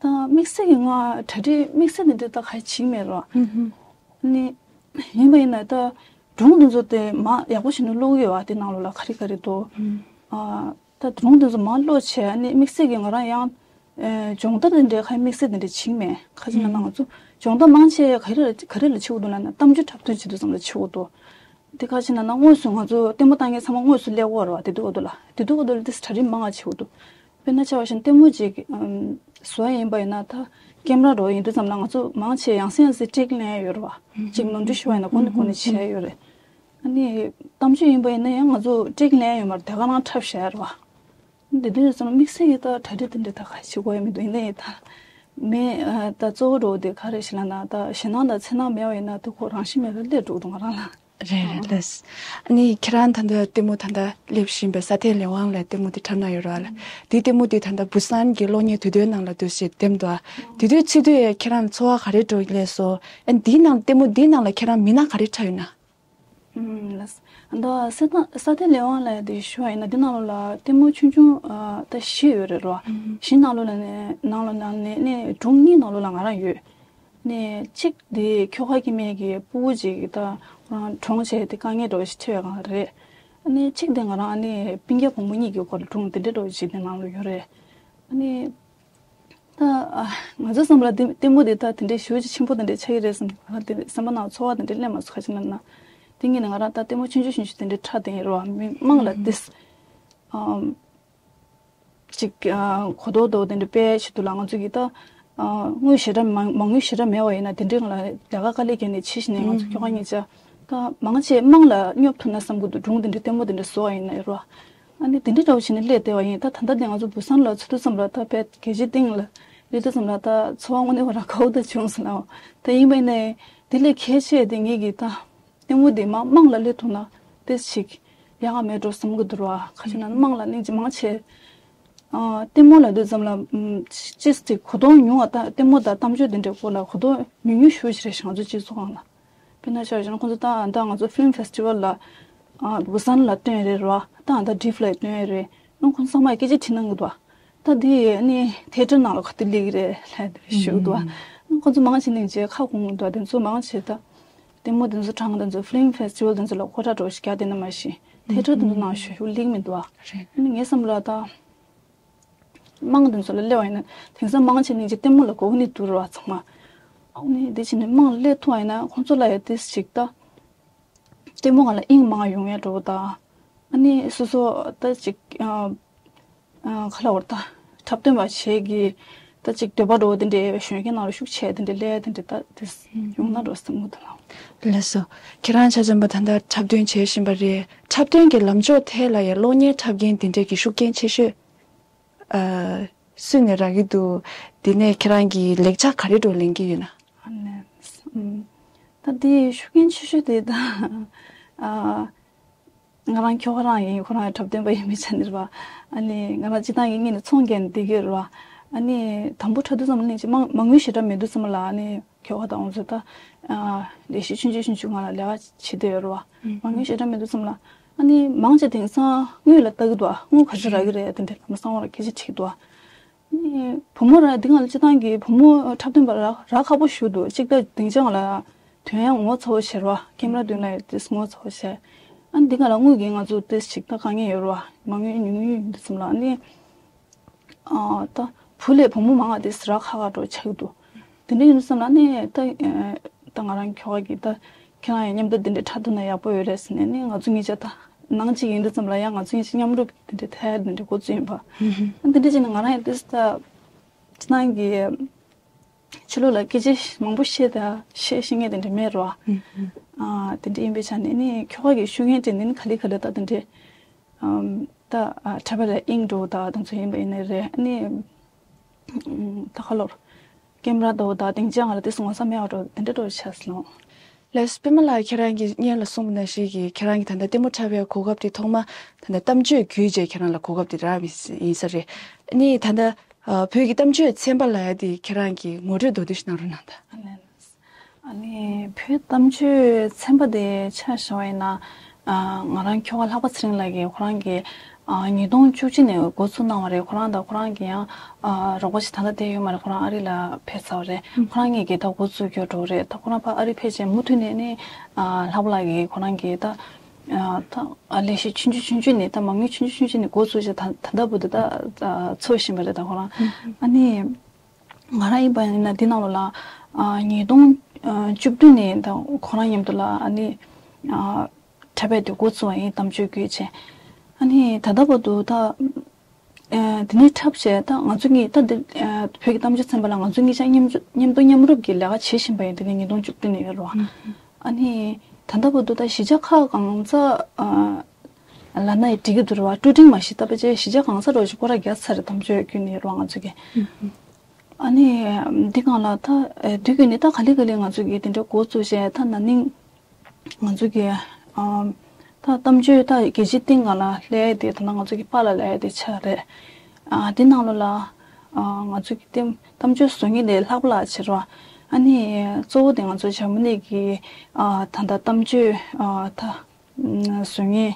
ད་དམིགས་བསལ་གྱི་ང་གྲ་སྒྲིག་དམིགས་བསལ་དེ་འདྲ་ད་ག་རེ་བྱེད་མེད་རོ། ཨ་ནི་ཡིན་པ་ཡིན་ན་ད་སྒྲུང་དེ་ཚོ་དེ་མ་ཡག་པོ་བྱས་ནས་ཀློག་གི་ཡོད་བ། དེ་ནང་ལོགས་ལ་ག་རེ་ག་རེ་འདུག་ཨ་ད་སྒྲུང་དེ་ཚོ་མ་ཀློག་བྱས། ཨ་ནི་དམིགས་བསལ་གྱི་ང་རང་ཡང་ཨེ་སྦྱོང་བརྡར་དེ་འདྲའི་ག་རེ་དམིགས་བསལ་དེ་འདྲ་བྱེད་མེད། ཁ་ཅིག་ལབ་ན་ང་ཚོ་སྦྱོང་བརྡར་མང་ཆེ་ག་རེ་ལ་ག་རེ་ལ་བྱེད་དགོས་འདུག་ལབ་ན་གཏམ་རྒྱུད་འཁྲབ་སྟོན་བྱེད་དུས་ཙམ་ལ་བྱེད་དགོས་འདུག་དེ་ག་ཅི་ན་ན་དངོས་སུ་ང་ཚོ་ལྟད་མོ་ལྟ་མཁན་ཚང་མ་དངོས་སུ་སླེབས་ཀྱི་ཡོད་རེད་བ། དེ་དུས་འོ་དུ་ལ་དེ་དུས་འོ་དུ་ལ་གྲ་སྒྲིག་མང་ང་བྱེད་དགོས་འདུག་དཔེར་ན་ཆ་བཞག་ན་ལྟད་མོ་ཅིག་ཨམ་བཟོ་ཡ་ཡིན་པ་ཡིན་ན་ད་ཀེམ་ར་འདྲ་བོ་ཡིན་དུས་ཙམ་ལ་ང་ཚོ་མང་ཆེ་ཡང་སེ་ཡང་སེ་ཀྲིག་ལེན་ཡ་ཡོད་རེད་བ། ཅིག་ནོར་འཁྲུལ་ཤོར་བ་ཡིན་ན་གོང་ནས་གོང་ནས་བྱེད་ཡ་ཡོད་རེད། ཨ་ནི་གཏམ་བརྗོད་ཡིན་པ་ཡིན་ན་ཡང་ང་ཚོ་ཀྲིག་ལེན་ཡ་ཡོད་མ་རེད། དེ་ག་རང་འཁྲབ་བཞག་ཡ་རེད་བ། དེ་དུས་ཙམ་དམིགས་བསལ་གྱི་ད་གྲ་སྒྲིག་དེ་འདྲ་ད་ག་བྱེད་དགོས་ཡ་མི་འདུག་ཡིན་ནའི་ད་མི་ཨ་ད་གཙོ་བོ་འདྲ་བོ་དེ་ག་རེ་ཞིག་ལབ་ན་ད་ཞེད་སྣང་དང་འཚེར་སྣང་མེད་པ་ཡིན་ན་ད་ཁོ་རང་བཞིན་མེད་པར་སླེབས་འགྲོ་གི་འདུག་ང་རང་ལ། རེད་རེད་ལགས། ཨ་ནི་ཁྱེད་རང་ད་ལྟ་ལྟད་མོ་ད་ལྟ་སླེབས་བཞིན་པའི་ས་གཏེར་ལས་དབང་ལ་ལྟད་མོ་དེ་འཁྲབ་གནང་ཡོད་རེད་བ་ལ། དེ་ལྟད་མོ་དེ་ད་ལྟ་བུ་སན་གྱི་གློག་བརྙན་དུས་སྟོན་ནང་ལ་འདུག་སེ་འདེམས་འདུག་དེ་དུས་ཚེས་དུས་ཁྱེད་རང་ཚོར་བ་ག་རེ་འགྲོ་གི་ལས་སོ། ཨ་ནི་དེའི་ནང་ལྟད་མོ་དེའི་ནང་ལ་ཁྱེད་རང་མི་སྣ་ག་རེ་འཁྲབ་ཡོད་ན། ཨུམ། ལགས། ད་ས་ཐག་ས་ཐག་ལས་དབང་ལ་དེ་ཞུ་བ་ཡིན་ན། འདི་ནང་ལོགས་ལ་ལྟད་མོ་ཆུང་ཆུང་ཨ་ད་བཞི་ཡོད་རེད་རོ། ཨུམ། བཞི་ནང་ལོགས་ལ་ནས་ནང་ལོགས་ནང་ནས་ནས་སྒྲུང་གཉིས་ནང་ལོགས་ལ་ང་རང་ཡོད། ནས་གཅིག་དེ་ཁྱོ་ག་སྐྱེ་དམན་གྱི་ཕྲུ་གུ་ཅིག་གིས་ད་ཁོ་རང་གྲོངས་བྱས་ཏེ་དཀའ་ངལ་འདྲ་བོ་ཞིག་འཕྲད་པའི་སྒང་རེད། ནས་གཅིག་དེ་ང་རང་ནས་སྤུན་ཀྱག་བུ་མོ་གཉིས་ཀྱི་སྐོར་ལ་སྒྲུང་དེ་འདྲ་འདྲ་བོ་ཅིག་དེ་ནང་ལ་ཡོད་རེད། ནས་ད་ཨ་ང་ཚོའི་བསམ་པ་ལ་དེ་ལྟད་མོ་དེ་ད་དེ་འདྲའི་ཞེ་པོ་ཅིག་ཆེན་པོ་དེ་འདྲ་ཆགས་ཀྱི་རེད་བསམ། ང་རང་དེ་བསམ་པ་ནང་ཚོར་བ་དེ་འདྲ་སླེབས་མ་སོང་། ཁ་ཅིག་ན་ན་དེ་ངས་ནས་ང་རང་ད་ལྟད་མོ་ཆུང་ཆུང་ཆུང་ཆུང་དེ་འདྲ་འཁྲབ་བསྡད་ཡིན་རོ། མི་མང་ལ་ཏིས་ཨམ་ཅིག་ཨ་གོ་རྟོགས་འདྲ་བོ་དེ་འདྲ་སྤེལ་ཆེད་དུ་ལ་ང་ཚོ་གིས་ད་ཨ་དངུལ་ཞེ་དྲག་མང་མང་དངུལ་ཞེ་དྲག་མེད་པ་ཡིན་ན་དེ་འདྲའི་སྒང་ལ་ལས་ཀ་དཀའ་ལས་བརྒྱབ་ནས་བྱེད་བཞིན་ནས་ང་ཚོ་ཁྱོ་ག་གཉིས་ཆ་ད་མང་ཆེ་དམངས་ལ་སྙོབ་ཐུབ་ན་བསམ་གྱི་འདུག་སྒྲུང་དེ་འདྲ་ལྟད་མོ་དེ་འདྲ་བཟོ་བ་ཡིན་ན་རོ། ཨ་ནི་དེ་འདྲ་འདྲ་བོ་བྱས་ནས་སླེབས་བསྡད་པ་ཡིན། ད་ད་ལྟ་དེ་ང་ཚོ་བུ་སན་ལ་ཚུད་དུས་ཙམ་ལ་ད་དཔེ་རྒྱལ་སྤྱིའི་སྟེང་ལ་སླེབས་དུས་ཙམ་ལ་ད་ཚོར་བ་དངོས་གནས་ཁོ་རང་དགའ་པོ་ད་བྱུང་སོང་ལ། ད་ཡིན་པ་ཡིན་ནའི་དེ་ལས་གལ་ཆེ་དེ་ངེད་ཀྱིས་ད་ལྟད་མོ་དེ་མ་དམངས་ལ་སླེབས་ཐུབ་ན་ཏོག་ཙམ་ཅིག་ཡག་ག་མེད་འགྲོ་བསམ་གྱི་འདུག་ར། ཁ་ཅིག་ན་དམངས་ལ་སྙིང་རྗེ་མང་ཆེ། ཨ་ལྟད་མོ་ལབ་དུས་ཙམ་ལ་ཨམ་ཅི་ཅི་ཅིག་གོ་རྟོགས་ཉུང་བ་དང་ལྟད་མོ་དང་གཏམ་བརྗོད་དེ་འདྲའི་སྐོར་ལ་གོ་རྟོགས་ཉུང་ཉུང་ཞེ་པོ་ཅིག་རེད་ཤག་ང་ཚོ་སྤྱི་ཚོགས་ཁང་ལ། དཔེར་ན་ཆ་བཞག་ན་ཁོང་ཚོ་ད་ད་ང་ཚོ་ཕི་ལིམ་ཕེ་སི་ཊི་ཝལ་ལ་ཨ་བུ་སན་ལ་སྟོན་རེད་ར། ད་ད་ཌི་ཕུ་ལ་སྟོན་རེད། ཨ་ཁོང་ཚོ་ཚང་མ་སྐད་ཆ་དྲིས་གནང་གི་འདུག་ད་དེ་ནི་ཐེ་ཊར་ནང་ལ་ག་དུས་སླེབས་ཀྱི་རེད་ལབ་ཞུ་གི་འདུག་ཨ་ཁོང་ཚོ་མང་ཆེ་ནས་ཅིག་ཁ་སྐོང་གི་འདུག་དེ་ཚོ་མང་ཆེ་ད་ལྟད་མོ་དེ་ཚོ་གྲངས་དེ་ཚོ་ཕི་ལིམ་ཕེ་སི་ཊི་ཝལ་དེ་ཚོ་ལ་ཁོ་ཐག་འགྲོ་ཞིག་རྒྱག་བསྡད་ན་མ་གཞི་ཐེ་ཊར་དེ་ཚོ་ནང་ཞུ་ཞུ་སླེབས་མི་འདུག་ཨ་རེད། ཨ་ནི་ངའི་བསམ་པ་ལ་ད། དམངས་དེ་ཚོ་ལ་སླེབས་པ་ཡིན་ན་དེང་སང་མང་ཆེ་ནས་ཀྱི་ལྟད་མོ་ལ་མགོ་གནས་འདུག་ར་ཚང་མ། ཨ་ནི་དེ་བྱས་ནས་དམངས་སླེབས་ཐུབ་པ་ཡིན་ན་ཁོང་ཚོ་ལ་ཡང་ཏོག་ཙམ་ཅིག་ད་ལྟད་མོ་སྒང་ལ་དབྱིངས་མང་ཡོང་ཡ་འགྲོ་བ་དང་། ཨ་ནི་སོ་སོ་ད་ཅིག་ཨ་ཨ་ག་ལབ་དགོས་རེད། ད་འཁྲབ་སྟོན་པ་བྱེད་ཀྱི་ད་ཅིག་འདོད་པ་འགྲོ་བ་དེ་འདྲའི་གཞོན་སྐྱེས་ནང་ལ་ཤུགས་ཆེ་དེ་འདྲའི་སླེབས་ཡ་དེ་འདྲའི་ད་དེ་ཡོང་ན་འགྲོ་བསམ་གྱི་འདུག་ལགས། ལགས་སོ། ཁྱེད་རང་ཆ་ཚང་པ་ད་ལྟ་འཁྲབ་སྟོན་བྱེད་བཞིན་པ་རེད། འཁྲབ་སྟོན་གྱི་ལམ་ཕྱོགས་ཐད་ལ་ཡང་གློག་བརྙན་འཁྲབ་མཁན་དེ་འདྲས་ཀྱི་ཤུགས་རྐྱེན་ཆེ་ཤོས་ཨ་སུ་ནས་རག་གི་འདུག་དེ་ནས་ཁྱེད་རང་གིས་ལེགས་ཆ་ག་རེ་འདྲ་ལེན་གྱི་ཡོད་ན། ཨ་ནི་ཨམ་ད་དེ་ཤུགས་རྐྱེན་ཆེ་ཤོས་དེ་ད་ཨ་ང་རང་ཁྱོ་ག་རང་ཡིན། ཁོ་རང་འཁྲབ་སྟོན་པ་ཡིན་པའི་ཆ་ནས་རེད་པ། ཨ་ནི་ང་རང་སྤྱིར་བཏང་གི་སྔོན་ནས་ཚོང་རྒྱག་ནས་བསྡད་ཀྱི་ཡོད་རེད་པ། ཨ་ནི་དང་པོ་འཁྲབ་དུས་ཙམ་ལ་ནི་ཅིག་མ་མ་དངུལ་ཞེ་དྲག་མེད་དུས་ཙམ་ལ་ཨ་ནི་ཁྱོ་ག་དང་ང་ཚོ་ད་ཨ་ལས་གཞི་ཆུང་ཆུང་ཆུང་ཆུང་སྒང་ལ་ལས་ཀ་བྱེད་བསྡད་ཡོད་རེད་པ། མ་དངུལ་ཞེ་དྲག་མེད་དུས་ཙམ་ལ་ཨ་ནི་མང་ཆེ་དེང་སང་དངུལ་ལ་ལྟ་གི་འདུག་ཨ་དངུལ་ག་ཚོད་རག་གི་རེད་དེ་འདྲ་ལམ་སང་བ་ལ་སྐད་ཆ་དྲིས་ཀྱི་འདུག་ཨ་ནི་བུ་མོ་ར་འདི་སྒང་ལ་སྤྱིར་བཏང་གི་བུ་མོ་འཁྲབ་སྟོན་པ་རག་རག་ཁག་པོ་ཞིག་འདུག་གཅིག་ད་སྡིངས་ཆ་སྒང་ལ་ཐོན་ཡ་ངོ་ཚ་པོ་བྱེད་རེད་པ། ཀེམ་ར་མདུན་ལ་ཡོད་དུས་ངོ་ཚ་པོ་བྱེད། ཨ་ནི་འདི་སྒང་ལ་དངུལ་གྱི་ང་ཚོ་ཏོག་ཙམ་ཅིག་ད་དཀའ་ངལ་ཡོད་རེད་པ། མ་དངུལ་ཉུང་ཉུང་ཡིན་དུས་ཙམ་ལ་ཨ་ནི་ཨ་ད་བུ་ལས་བུ་མོ་མང་བ་དེ་རག་ཁག་ཁག་འདྲ་པོ་ཆགས་ཀྱི་འདུག་དེ་འདྲ་ཡིན་དུས་ཙམ་ལ་ནི་ད་ཨ་ད་ང་རང་ཁྱོ་ག་གིས་ད་ཁྱེད་རང་ཡང་མཉམ་དུ་དེ་འདྲ་འཁྲབ་ཐུབ་ན་ཡག་པོ་ཡོད་རེད་ཟེར་ནས་ནི་ང་ཚོ་གཉིས་ཆ་ད་ནང་གཅིག་ཡིན་དུས་ཙམ་ལ་ཡང་ང་ཚོ་གཉིས་ཆ་མཉམ་རུབ་དེ་འདྲ་ཐལ་དེ་འདྲ་འགོ་བཙུགས་ཡིན་པ། ཨ་དེ་འདྲ་བྱས་ནས་ང་རང་ཡང་ཏོག་ཙམ་ད་ཕྱི་ནང་གི་ཕྱི་ལོགས་ལ་སྐད་ཆ་མང་པོ་བཤད་ད་བཤད་ཤེས་མཁན་དེ་འདྲ་མེད་རེད་པ། ཨ་དེ་འདྲ་ཡིན་པའི་ཆ་ནས་ནི་ཁྱོ་ག་གི་ཤུགས་རྐྱེན་དེ་འདྲ་ནི་ག་ལེ་ག་ལེ་ད་དེ་འདྲ་ཨམ་ད་ཨ་འཁྲབ་པ་ལ་དབྱིངས་འགྲོ་ད་དེ་ཚོ་ཡིན་པ་ཡིན་ནའི་རེད། ཨ་ནི་ཨམ་ད་ག་ལབ་རེད། ཀེམ་ར་འདྲ་པོ་དང་སྡིངས་ཆ་སྒང་ལ་དེ་ཚོ་ངོ་ཚ་མེད་པ་འདྲ་པོ་དེ་འདྲ་འདྲ་པོ་ཆགས་སོང་། ལགས་སོ། པད་མ་ལགས། ཁྱེད་རང་གིས་སྔོན་ལ་གསུངས་པ་ནང་བཞིན་གྱི་ཁྱེད་རང་གིས་ད་ལྟ་ལྟད་མོ་འཁྲབ་པའི་གོ་སྐབས་དེ་ཐོག་མ་ད་ལྟ་གཏམ་བརྗོད་བརྒྱུད་བྱས་ཁྱེད་རང་ལ་གོ་སྐབས་དེ་རག་པ་ཡིན་ས་རེད། ཨ་ནི་ད་ལྟ་ཨ་བོད་ཀྱི་གཏམ་བརྗོད་ཚན་པ་ལབ་ཡ་དེ་ཁྱེད་རང་གིས་ངོ་སྤྲོད་མདོར་བསྡུས་ཤིག་གནང་རོགས་གནང་དང་། ཨ་ནི་ཨ་ནི་བོད་གཏམ་བརྗོད་ཚན་པ་དེ་ཆ་བཞག་པ་ཡིན་ན་ཨ་ང་རང་ཁྱོ་ག་ལྷག་པ་ཚེ་རིང་ལགས་ཀྱིས་ཁོ་རང་གིས་ཨ་ཉིས་སྟོང་བཅུ་གཅིག་ནས་འགོ་ཚུགས་གནང་བ་རེད། ཁོ་རང་དང་ཁོ་རང་གི་ཡང་ཨ་རོགས་པ་ཞིག་ད་ལྟ་བསྡད་ཡོད་མ་རེད། ཁོ་རང་ཨ་རི་ལ་ཕེབས་ཚར་བ་རེད། ཁོ་རང་གཉིས་ཀྱིས་ད་འགོ་བཙུགས་རྒྱུ་འགྲོ་རེད། ད་ཁོ་རང་ཕར་ཨ་རི་ཕེབས་རྗེས་མུ་མཐུད་ནས་ནི་ཨ་ལྷག་པ་ལགས་ཀྱིས་ཁོ་རང་གིས་ད་ཨ་ད་ཨ་ལས་གཞི་ཆུང་ཆུང་ཆུང་ཆུང་ནས་ད་མ་དངུལ་ཆུང་ཆུང་ཆུང་ཆུང་ནས་འགོ་བཙུགས་བྱས་ད་ད་ལྟ་བར་དུ་ད་ཨ་འཚོ་བཞིན་པ་རེད། ད་ཁོ་རང་ཨ་ནི་ང་རང་ཡིན་པ་ཡིན་ན་འདི་ནང་ལོགས་ལ་ཨ་ཉིས་སྟོང་བཅུ་བདུན་ནས་ད་ཁོ་རང་མཉམ་དུ་ལ་ཨ་ནི་ཨ་འཁྲབ་པའི་དུས་འགོ་བཙུགས་པ་ཡིན། གཏམ་བརྗོད་བརྒྱུད་བྱས། ཨ་ནི་ད་ལྟ་བར་དུ་ད་ཨ་དེ་ནས་འཁྲབ་བྱས་ད་ང་ཚོ་གཉིས་ད་འདི་ཨ་བོད་ཀྱི་གཏམ་བརྗོད་ཚན་པ་ལ་ང་ཚོ་གཉིས་ཆ་མཉམ་མཉམ་དུ་མཉམ་རུབ་ཀྱི་ལས་ཀ་བྱེད་བཞིན་པ་ཡིན། དེ་ནས་ཉིས་སྟོང་བཅུ་བདུན་ནས་ཡོད་རེད་པ། ཨ་ནི་ད་ལྟ་བར་དུ་ད་གཞིས་ཆགས་ཁག་གང་ས་ཨ་ལབ་ན་ཡང་འགྲིག་གི་འདུག་རེད་པ། ཀྲུ་ཀྲིང་མ་གཞི་ད་ཕལ་ཆེར་གཞིས་ཆགས་གང་ས་འདྲ་བོ་ཞིག་སྐོར་ར་རྒྱག་ཚར་རེད། གཏམ་བརྗོད་བརྒྱུད་ནས་ཡོད་རེད་པ་ང་ཚོ་གི། ཨ་ནི་འདི་སྒང་ལ་ད་ཨེ་དུས་རྒྱུན་ནས་ད་ག་ལེ་ག་ལེ་ང་ཚོ་གིས་དེ་འདྲ་འགོ་བཙུགས་བྱས་ད་ན་ནིང་ང་ཚོ་གི་ཨམ་ད་གཏམ་བརྗོད་ད་རྒྱལ་སྤྱིའི་སྟེང་སྒང་ལ་སླེབས་ཡ་དེ་ད་ལྟ་ང་ཚོ་གི་པཱ་ལགས་ལབ་ཡ་དེ་ཆགས་རེད། ཨ་དེ་ནང་ལོགས་ལ་ཨ་ང་ཚོ་གི་གཏམ་གཏམ་བརྗོད་བཟོ་མཁན་དེ་ལྷག་པ་ལགས་བྱེད་རོགས། ཨ་ནི་གཙོ་བོ་དེ་ང་ཚོ་འཇར་མ་ནི་གི་ཨ་ད་ལྟ་གཏམ་བརྗོད་ཨ་ད་བཟོ་མཁན་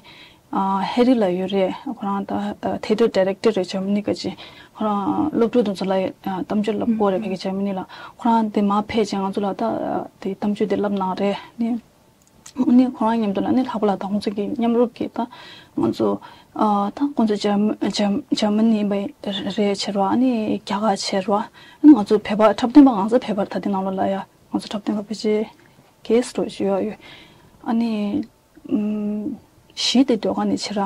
ཨ་ཧེ་རི་ལགས་ཡོད་རེད། ཁོ་རང་ད་ཨ་theatre director རེད། འཇར་མ་ནི་ག་ཅི་ཁོ་རང་སློབ་ཕྲུག་དེ་ཚོ་ལ་ཨ་གཏམ་བརྗོད་ལབ་དགོས་རེད། ཕ་གི་འཇར་མ་ནི་ལ་ཁོ་རང་དེ་མར་ཕེབས་བྱས་ང་ཚོ་ལ་ད་ཨ་དེ་གཏམ་བརྗོད་དེ་ལབ་གནང་རེད། ནི་ནི་ཁོ་རང་མཉམ་དུ་ལ་ནི་ལྷག་པ་ལ་ད་ཁོང་ཚོ་གི་མཉམ་རུབ་ཀྱིས་ད་ང་ཚོ་ཨ་ད་ཁོང་ཚོ་འཇར་འཇར་འཇར་མ་ནི་ཡིན་པ་རེད་བྱས་རོགས། ཨ་ནི་རྒྱ་གར་བྱས་རོགས། ཨ་ནི་ང་ཚོ་བོད་པ་འཁྲབ་སྟོན་པ་གང་ས་བོད་པ་ད་དེ་ནང་ལོགས་ལ་ཡ་ང་ཚོ་འཁྲབ་སྟོན་པ་ཕལ་ཆེར་གེ་སི་རོགས་ཞུ་ཡ་ཡོད། ཨ་ནི་ཨམ་གཞི་དེ་ཟློས་གར་ནི་བྱས་ར།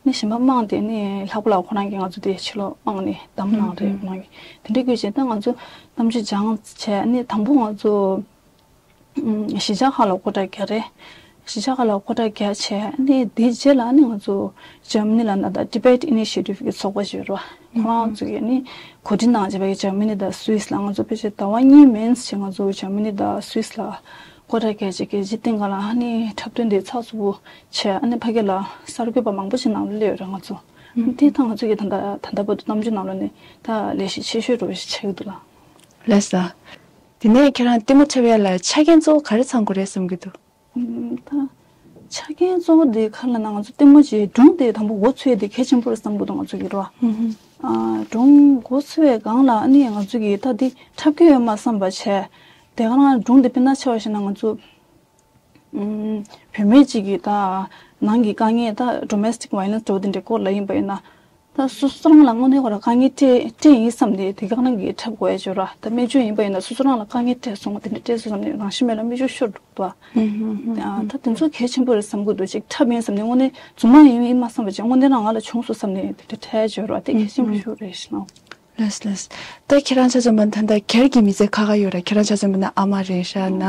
ནི་གཞན་པ་མང་དེ་ནི་ལྷག་པ་ལ་ཁོ་རང་གིས་ང་ཚོ་དེ་ཕྱི་ལོགས་དབང་ནི་བདམས་གནང་རེད། ཁོ་རང་གིས་དེ་འདྲ་བརྒྱུད་བྱས་ད་ང་ཚོ་གཏམ་བརྗོད་སྦྱངས་བྱས། ནི་དང་པོ་ང་ཚོ་ཨམ་གཞིས་ཆགས་ཁག་ལ་སྐོར་ར་རྒྱག་རེད། གཞིས་ཆགས་ཁག་ལ་སྐོར་ར་རྒྱག་བྱས། ནི་དེའི་རྗེས་ལ་ནི་ང་ཚོ་འཇར་མ་ནི་ལ་ན་ད་Tibet Initiative གི་ཚོགས་པ་ཞིག་ཡོད་རེད་བ། ཁོ་རང་ཚོ་གིས་ནི་གོ་སྒྲིག་གནང་བྱས་པ་གི་འཇར་མ་ནི་དང་སུད་སི་ལ་ང་ཚོ་ཕལ་ཆེར་ཟླ་བ་གཉིས་མིན་ཞིག་ང་ཚོ་འཇར་མ་ནི་དང་སུད་སི་ལ་སྐོར་ར་རྒྱག་བྱས། རྒྱལ་སྤྱིའི་སྟེང་ག་ལ་ནི་འཁྲབ་སྟོན་དེ་ཚགས་ཚུད་པོ་བྱས། ཨ་ནི་ཕ་གི་ལ་གསར་འགོད་པ་མང་པོ་ཞིག་ནང་སླེབས་ཡོད་རེད་ང་ཚོ། དེ་ད་ང་ཚོ་གིས་ད་ལྟ་ད་ལྟ་བར་དུ་གཏམ་བརྗོད་ནང་ལོགས་ནས་ད་ལས་གཞི་ཆེ་ཤོས་འདྲ་བོ་ཞིག་ཆགས་ཀྱི་འདུག་ལ། ལགས་སོ། དེ་ནས་ཁྱེད་རང་ལྟད་མོ་འཁྲབ་ཡ་ལ་ཆ་རྐྱེན་གཙོ་བོ་ག་རེ་ཚང་དགོས་རེད་བསམ་གྱི་འདུག་ཨུམ། ད་ཆ་རྐྱེན་གཙོ་བོ་དེ་ག་རེ་ལབ་ན་ང་ཚོ་ལྟད་མོ་ཅིག་སྒྲུང་དེ་དང་པོ་འགོ་ཚུགས་ཡ་དེ་གལ་ཆེན་པོ་རེད་བསམ་གྱི་འདུག་ང་ཚོ་གིས་རོ། ཨུམ། ཨ་སྒྲུང་འགོ་ཚུགས་པའི་སྒང་ལ་ཨ་ནི་ང་ཚོ་གིས་ད་དེ་འཁྲབ་ཀྱི་ཡོད་མ་བསམ་པ་བྱས། དེ་ག་རང་སྒྲུང་དེ་དཔེར་ན་ཆ་བཞག་ན་ང་ཚོ་ཨུམ། བུད་མེད་ཅིག་གིས་ད་ནང་གི་དཀའ་ངལ་ད་domestic violence འདྲ་བོ་དེ་འདྲའི་སྐོར་ལ་ཡིན་པ་ཡིན་ན། ད་སོ་སོ་རང་ལ་དངོས་གནས་ཁོ་རང་དཀའ་ངལ་སྤྲད་སྤྲད་ཡིན་བསམ་ནས་དེ་ག་རང་གིས་འཁྲབ་དགོས་ཡ་ཅིག་ཡོད་ར། ད་སྨན་བཅོས་ཡིན་པ་ཡིན་ན་སོ་སོ་རང་ལ་དཀའ་ངལ་སྤྲད་སོང་བ་དེ་འདྲ་སྤྲད་སོང་བསམ་ནས་རང་ཤི་མེད་ལ་སྨན་བཅོས་ཤོར་འགྲོ་གི་འདུག་བ། ཨ་ད་དེ་ཚོ་གལ་ཆེན་པོ་རེད་བསམ་གི་འདུག་ཅིག་འཁྲབ་ཡིན་བསམ་ནས་དངོས་གནས་རྫུན་མ་ཡིན་ཡིན་མ་བསམ་པ་ཅིག་དངོས་གནས་རང་ང་ལ་བྱུང་སོང་བསམ་ནས་དེ་འདྲ་འཁྲབ་ཡ་ཅིག་ཡོད་ར། དེ་གལ་ཆེན་པོ་ཞིག་རེད་ཤག་ལ། ལགས་ལགས། ད་ཁྱེད་རང་ཆ་མཚོན་པ་ད་ལྟ་སྒེར་གྱི་མི་ཚེ་ཁག་ཁག་ཡོད་ར། ཁྱེད་རང་ཆ་མཚོན་པ་ན་ཨ་མ་རེད་ཤག་ན།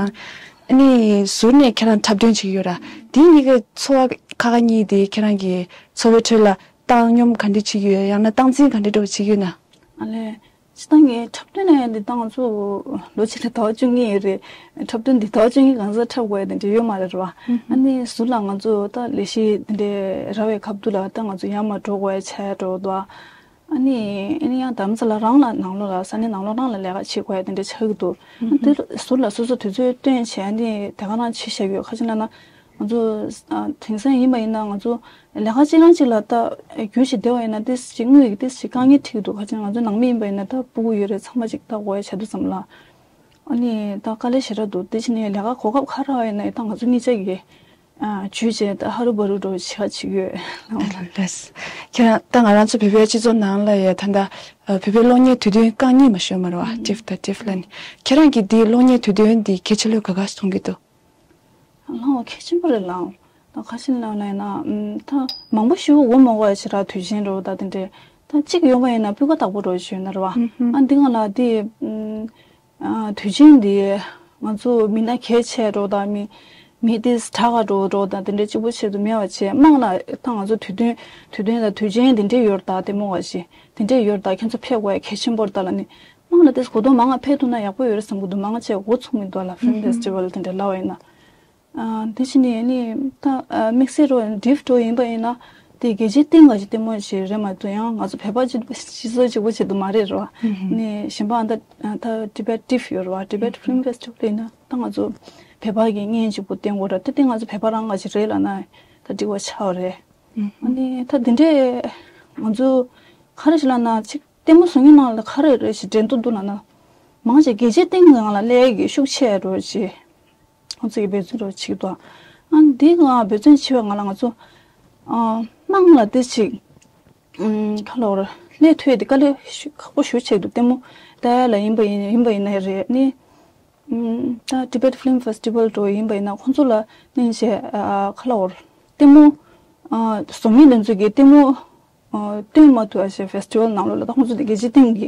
ཨ་ནི་ཟུར་ནས་ཁྱེད་རང་འཁྲབ་སྟོན་བྱེད་ཀྱི་ཡོད་ར། དེ་གཉིས་ཀའི་འཚོ་བ་ཁག་ཁག་གཉིས་དེ་ཁྱེད་རང་གི་འཚོ་བའི་ཁྲོད་ལ་བཏང་སྙོམས་ག་འདྲ་བྱེད་ཀྱི་ཡོད། ཡང་ན་སྟངས་འཛིན་ག་འདྲ་འདྲ་བོ་བྱེད་ཀྱི་ཡོད་ན། ཨ་ལས། སྤྱིར་བཏང་གི་འཁྲབ་སྟོན་ལ་ཡང་འདི་ད་ང་ཚོ་ལོ་གཅིག་ལ་ཟླ་བ་བཅུ་གཉིས་ཡོད་རེད། འཁྲབ་སྟོན་འདི་ཟླ་བ་བཅུ་གཉིས་གང་ཟག་འཁྲབ་དགོས་ཡ་དེ་འདྲ་ཡོད་མ་རེད་ར་བ། ཨ་ནི་ཟུར་ལ་ང་ཚོ་ད་ལས་གཞི་འདི་འདྲའི་ར་བའི་ཁ་ཐུག་ལ་ད་ང་ཚོ་ཡར་མར་འགྲོ་དགོས་ཡ་ཆགས་འགྲོ་འདུག་ཨ་ནི་ཨ་ནི་ཡང་རྡ་རམ་ས་ལ་རང་ལ་ནང་ལོགས་ལ་ས་གནས་ནང་ལོགས་རང་ལ་ལས་ཀ་བྱེད་དགོས་ཡ་དེ་འདྲ་ཆགས་ཀྱི་འདུག་ཨ་དེ་ཟུར་ལ་སོ་སོ་དུས་ཚོད་བཏོན་བྱས་ཨ་ནི་དེ་ག་རང་བྱེད་བཞག་ཡོད། ཁ་ཅིག་ལབ་ན་ང་ཚོ་ཨ་དེང་སང་ཡིན་པ་ཡིན་ན་ང་ཚོ་ལས་ཀ་གཅིག་རང་གཅིག་ལ་ད་རྒྱུས་ཤིག་བསྡད་པ་ཡིན་ན་ཏོག་ཙམ་ཅིག་དངུལ་གྱི་ཏོག་ཙམ་ཅིག་དཀའ་ངལ་འཕྲད་ཀྱི་འདུག་ཁ་ཅིག་ང་ཚོ་ནང་མི་ཡིན་པ་ཡིན་ན་ད་སྤུ་གུ་ཡོད་རེད། ཚང་མ་ཅིག་ལྟ་དགོས་ཡ་ཆགས་དུས་ཙམ་ལ་ཨ་ནི་ད་དཀའ་ལས་ཞེ་དྲག་འདུག་དེ་བྱས་ནས་ལས་ཀ་གོ་སྐབས་ག་རེ་ཡོད་ན་ད་ང་ཚོ་གཉིས་ཆ་གིས་ཨ་ཇུས་བྱས་ད་ཧ་རུ་བ་རུ་འགྲོ་བྱེད་ཁ་བྱེད་ཀྱི་ཡོད། ལགས། ཁྱེད་རང་ད་ང་རང་ཚོ་བོད་པའི་སྤྱི་ཚོགས་ནང་ལ་ཡ་ད་ལྟ་ཨ་བོད་པའི་གློག་བརྙན་དུས་སྟོན་རྐང་གཉིས་མ་ཤོད་མ་རེད་བ། ཊིཕ་དང་ཊིཕ་ལ་ནི། ཁྱེད་རང་གིས་འདིའི་གློག་བརྙན་དུས་སྟོན་འདི་གལ་ཆེ་ལོས་ག་ག་མཐོང་གི་འདུག་ལའང་གལ་ཆེན་པོ་རེད་ལའང་། ད་ཁ་ཤས་ལ་ལབ་ན་ཨམ་ད་མང་པོ་ཞིག་འོ་མ་འོ་ཡ་ཞེ་དྲག་དུས་ཆེན་འགྲོ་ད་དེ་འདྲས་ད་གཅིག་ཡོང་བ་ཡིན་ན་སྤུས་ཀ་དག་པོ་འགྲོ་ཞུས་ན་རེད་བ། ཨ་འདི་ང་ལ་དེ་ཨམ་ཨ་དུས་ཆེན་འདི་ང་ཚོ་མི་སྣ་གལ་ཆེ་འགྲོ་ད་མི་མི་དེ་དྲག་ག་འགྲོ་འགྲོ་ད་དེ་འདྲས་གཅིག་པོ་ཆེད་དུ་མེད་པ་བྱས་དམངས་ལ་ད་ང་ཚོ་དུས་སྟོན་དུས་སྟོན་ད་དུས་ཆེན་དེ་འདྲས་ཡོད་ད་ལྟད་མོ་བ་ཞིག་དེ་འདྲས་ཡོད་ད་ཁྱེད་ཚོ་ཕེབས་དགོས་ཡ་གལ་ཆེན་པོ་རེད་ད་ལ་ནི་དམངས་ལ་དེ་གོ་རྟོགས་མང་ང་ཕེབས་ཐུབ་ན་ཡག་པོ་ཡོད་རེད་བསམ་གི་འདུག་མང་ང་ཆེ་འགོ་ཚུགས་མི་འདུག་ལ་Film Festival དེ་འདྲས་ལབ་པ་ཡིན་ན། ཨ་དེ་བཞིན་ནས་ནི་ད་ཨ་དམིགས་བསལ་རོ་ཊིཕ་འགྲོ་ཡིན་པ་ཡིན་ན་དེ་རྒྱལ་སྤྱིའི་སྟེང་ག་ཅིག་ལྟད་མོ་ཞིག་རེད་མ་གཏོགས་ཡང་ང་ཚོ་བོད་པ་སྤྱི་སྤྱི་ཚོགས་གཅིག་པོ་ཆེད་དུ་མ་རེད་རོ། ནི་གཞན་པ་ཨ་ད་ད་Tibet ཊིཕ་ཡོད་རོ། Tibet Film Festival ཡིན་ན་ད་ང་ཚོ་བོད་པ་གི་བརྙན་གཅིག་པོ་བསྟན་དགོས་ར་དེ་དེ་ང་ཚོ་བོད་པ་རང་ག་ཅིག་རེད་ལ་ན་ད་འགྲིག་པ་ཆགས་རེད། ཨ་ནི་ད་དེ་འདྲས་ང་ཚོ་ག་རེ་ཞིག་ལ་ན་ཅིག་ལྟད་མོ་བཟོ་མཁན་ནང་ལ་ག་རེ་རེ་ཞིག་འགྲན་བསྡུར་འདུག་ལབ་ན། མང་ཆེ་རྒྱལ་སྤྱིའི་སྟེང་ནང་ལ་སླེབས་ཀྱི་ཤུགས་ཆེ་རོ་ཞེས་ཁོང་ཚོ་གིས་འབད་བརྩོན་རོ་བྱེད་ཀྱི་འདུག་ཨ་འདི་ང་འབད་བརྩོན་ཆེ་བའི་ང་ལ་ང་ཚོ་ཨ་དམངས་ལ་དེ་ཞིག་ཨམ་ག་ལ་བར་སླེབས་ཐུབ་ཡ་དེ་དཀའ་ལས་ཤུ་ཁག་པོ་ཞེ་ཆེ་འདུག་ལྟད་མོ་ལྟ་ཡ་ལ་ཡིན་པ་ཡིན་ཡིན་པ་ཡིན་ན་རེད་ནི། ཨམ་ད་Tibet Film Festival འགྲོ་ཡིན་པ་ཡིན་ན་ཁོང་ཚོ་ལ་ནི་ཞེས་ཨ་ག་ལ་བར་ལྟད་མོ་ཨ་བཟོ་མི་དེ་ཚོ་གིས་ལྟད་མོ་ཨ་སྟོན་མ་ཐུབ་ཨ་ཞེས་ཕེ་སི་ཊི་ཝལ་ནང་ལོགས་ལ་ད་ཁོང་ཚོ་དེ་རྒྱལ་སྤྱིའི་སྟེང་གི་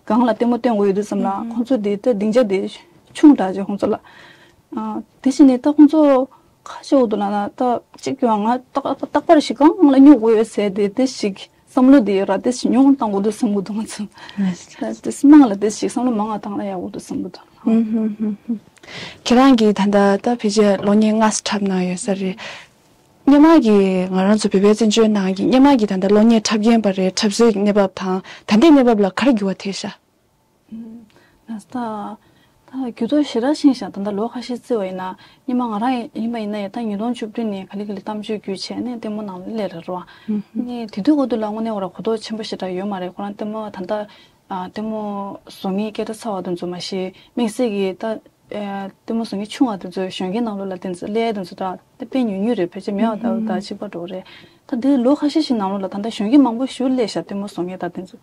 སྒང་ལ་ལྟད་མོ་སྟོན་དགོས་ཡོད་དུས་ཙམ་ལ་ཁོང་ཚོ་དེ་ད་སྡིངས་ཆ་དེ་ཆུང་དྲགས་ཅིག་ཁོང་ཚོ་ལ། ཨ་དེ་བཞིན་ནས་ད་ཁོང་ཚོ་ཁ་ཕྱོགས་འདུག་ལབ་ན་ད་གཅིག་ཀྱང་ང་རྟག་རྟག་པར་ཞིག་གང་ལ་སྨྱོ་དགོས་ཡོད་ཟེར་དེ་དེ་ཞིག་བསམ་བློ་དེ་ཡོད་ར་དེ་ཞིག་ཉུང་བཏང་དགོས་འདུག་བསམ་གྱི་འདུག་ང་ཚོ། ད་དེ་དམངས་ལ་དེ་ཞིག་བསམ་བློ་མང་ང་བཏང་ན་ཡག་པོ་འདུག་བསམ་གྱི་འདུག་ཁྱེད་རང་གིས་ད་ལྟ་ད་ཕལ་ཆེར་གློག་བརྙན་ལྔ་ཙམ་འཁྲབ་གནང་ཡོད་ས་རེད། སྔོན་མ་གི་ང་རང་ཚོ་བོད་པའི་བཙན་བྱོལ་ནང་གི་སྔོན་མ་གི་ད་ལྟ་གློག་བརྙན་འཁྲབ་མཁན་པ་རེད་འཁྲབ་སྲོལ་གྱི་གནས་བབ་དང་ད་ལྟའི་གནས་བབ་ལ་ག་རེ་འགྱུར་བ་ཐེབས་ཤག་ཨུམ། ད་ལྟ་ ད་འགྱུར་ལྡོག་ཞེ་དྲག་ཕྱིན་ཤག་ད་ལྟ་ལོ་ཁ་ཤས་བརྩིས་པ་ཡིན་ན། སྔོན་མ་ང་རང་ཡིན་པ་ཡིན་ན་ཡང་ད་ཉིས་སྟོང་བཅུ་བདུན་ནས་ག་ལེ་ག་ལེ་གཏམ་བརྗོད་བརྒྱུད་བྱས་ནས་ལྟད་མོ་ནང་ལ་སླེབས་རེད་རོ། ནས་དེ་དུས་འོ་དུས་ལ་དངོས་གནས་ཁོ་རང་གོ་རྟོགས་ཆེན་པོ་ཞེ་དྲག་ཡོད་མ་རེད། ཁོ་རང་ལྟད་མོ་ད་ལྟ་ཨ་ལྟད་མོ་བཟོ་མཁན་སྐད་གྲགས་ཚ་བ་དེ་ཚོ་མ་གཞི་དམིགས་བསལ་གྱི་ད་ཨ་ལྟད་མོ་བཟོ་མཁན་ཆུང་བ་དེ་ཚོ་གཞོན་སྐྱེས་ནང་ལོགས་ལ་དེ་ཚོ་སླེབས་དེ་ཚོ་ད་དེ་དཔེ་ཉུང་ཉུང་རེད། ཕལ་ཆེར་མེད་པ་ད་ད་གཅིག་པ་འགྲོ་རེད། ད་དེ་ལོ་ཁ་ཤས་ཤིག་ནང་ལོགས་ལ་ད་ལྟ་གཞོན་སྐྱེས་མང་པོ་ཞིག་སླེབས་ཤག་ལྟད་མོ་བཟོ་མཁན་ད་དེ་ཚོ།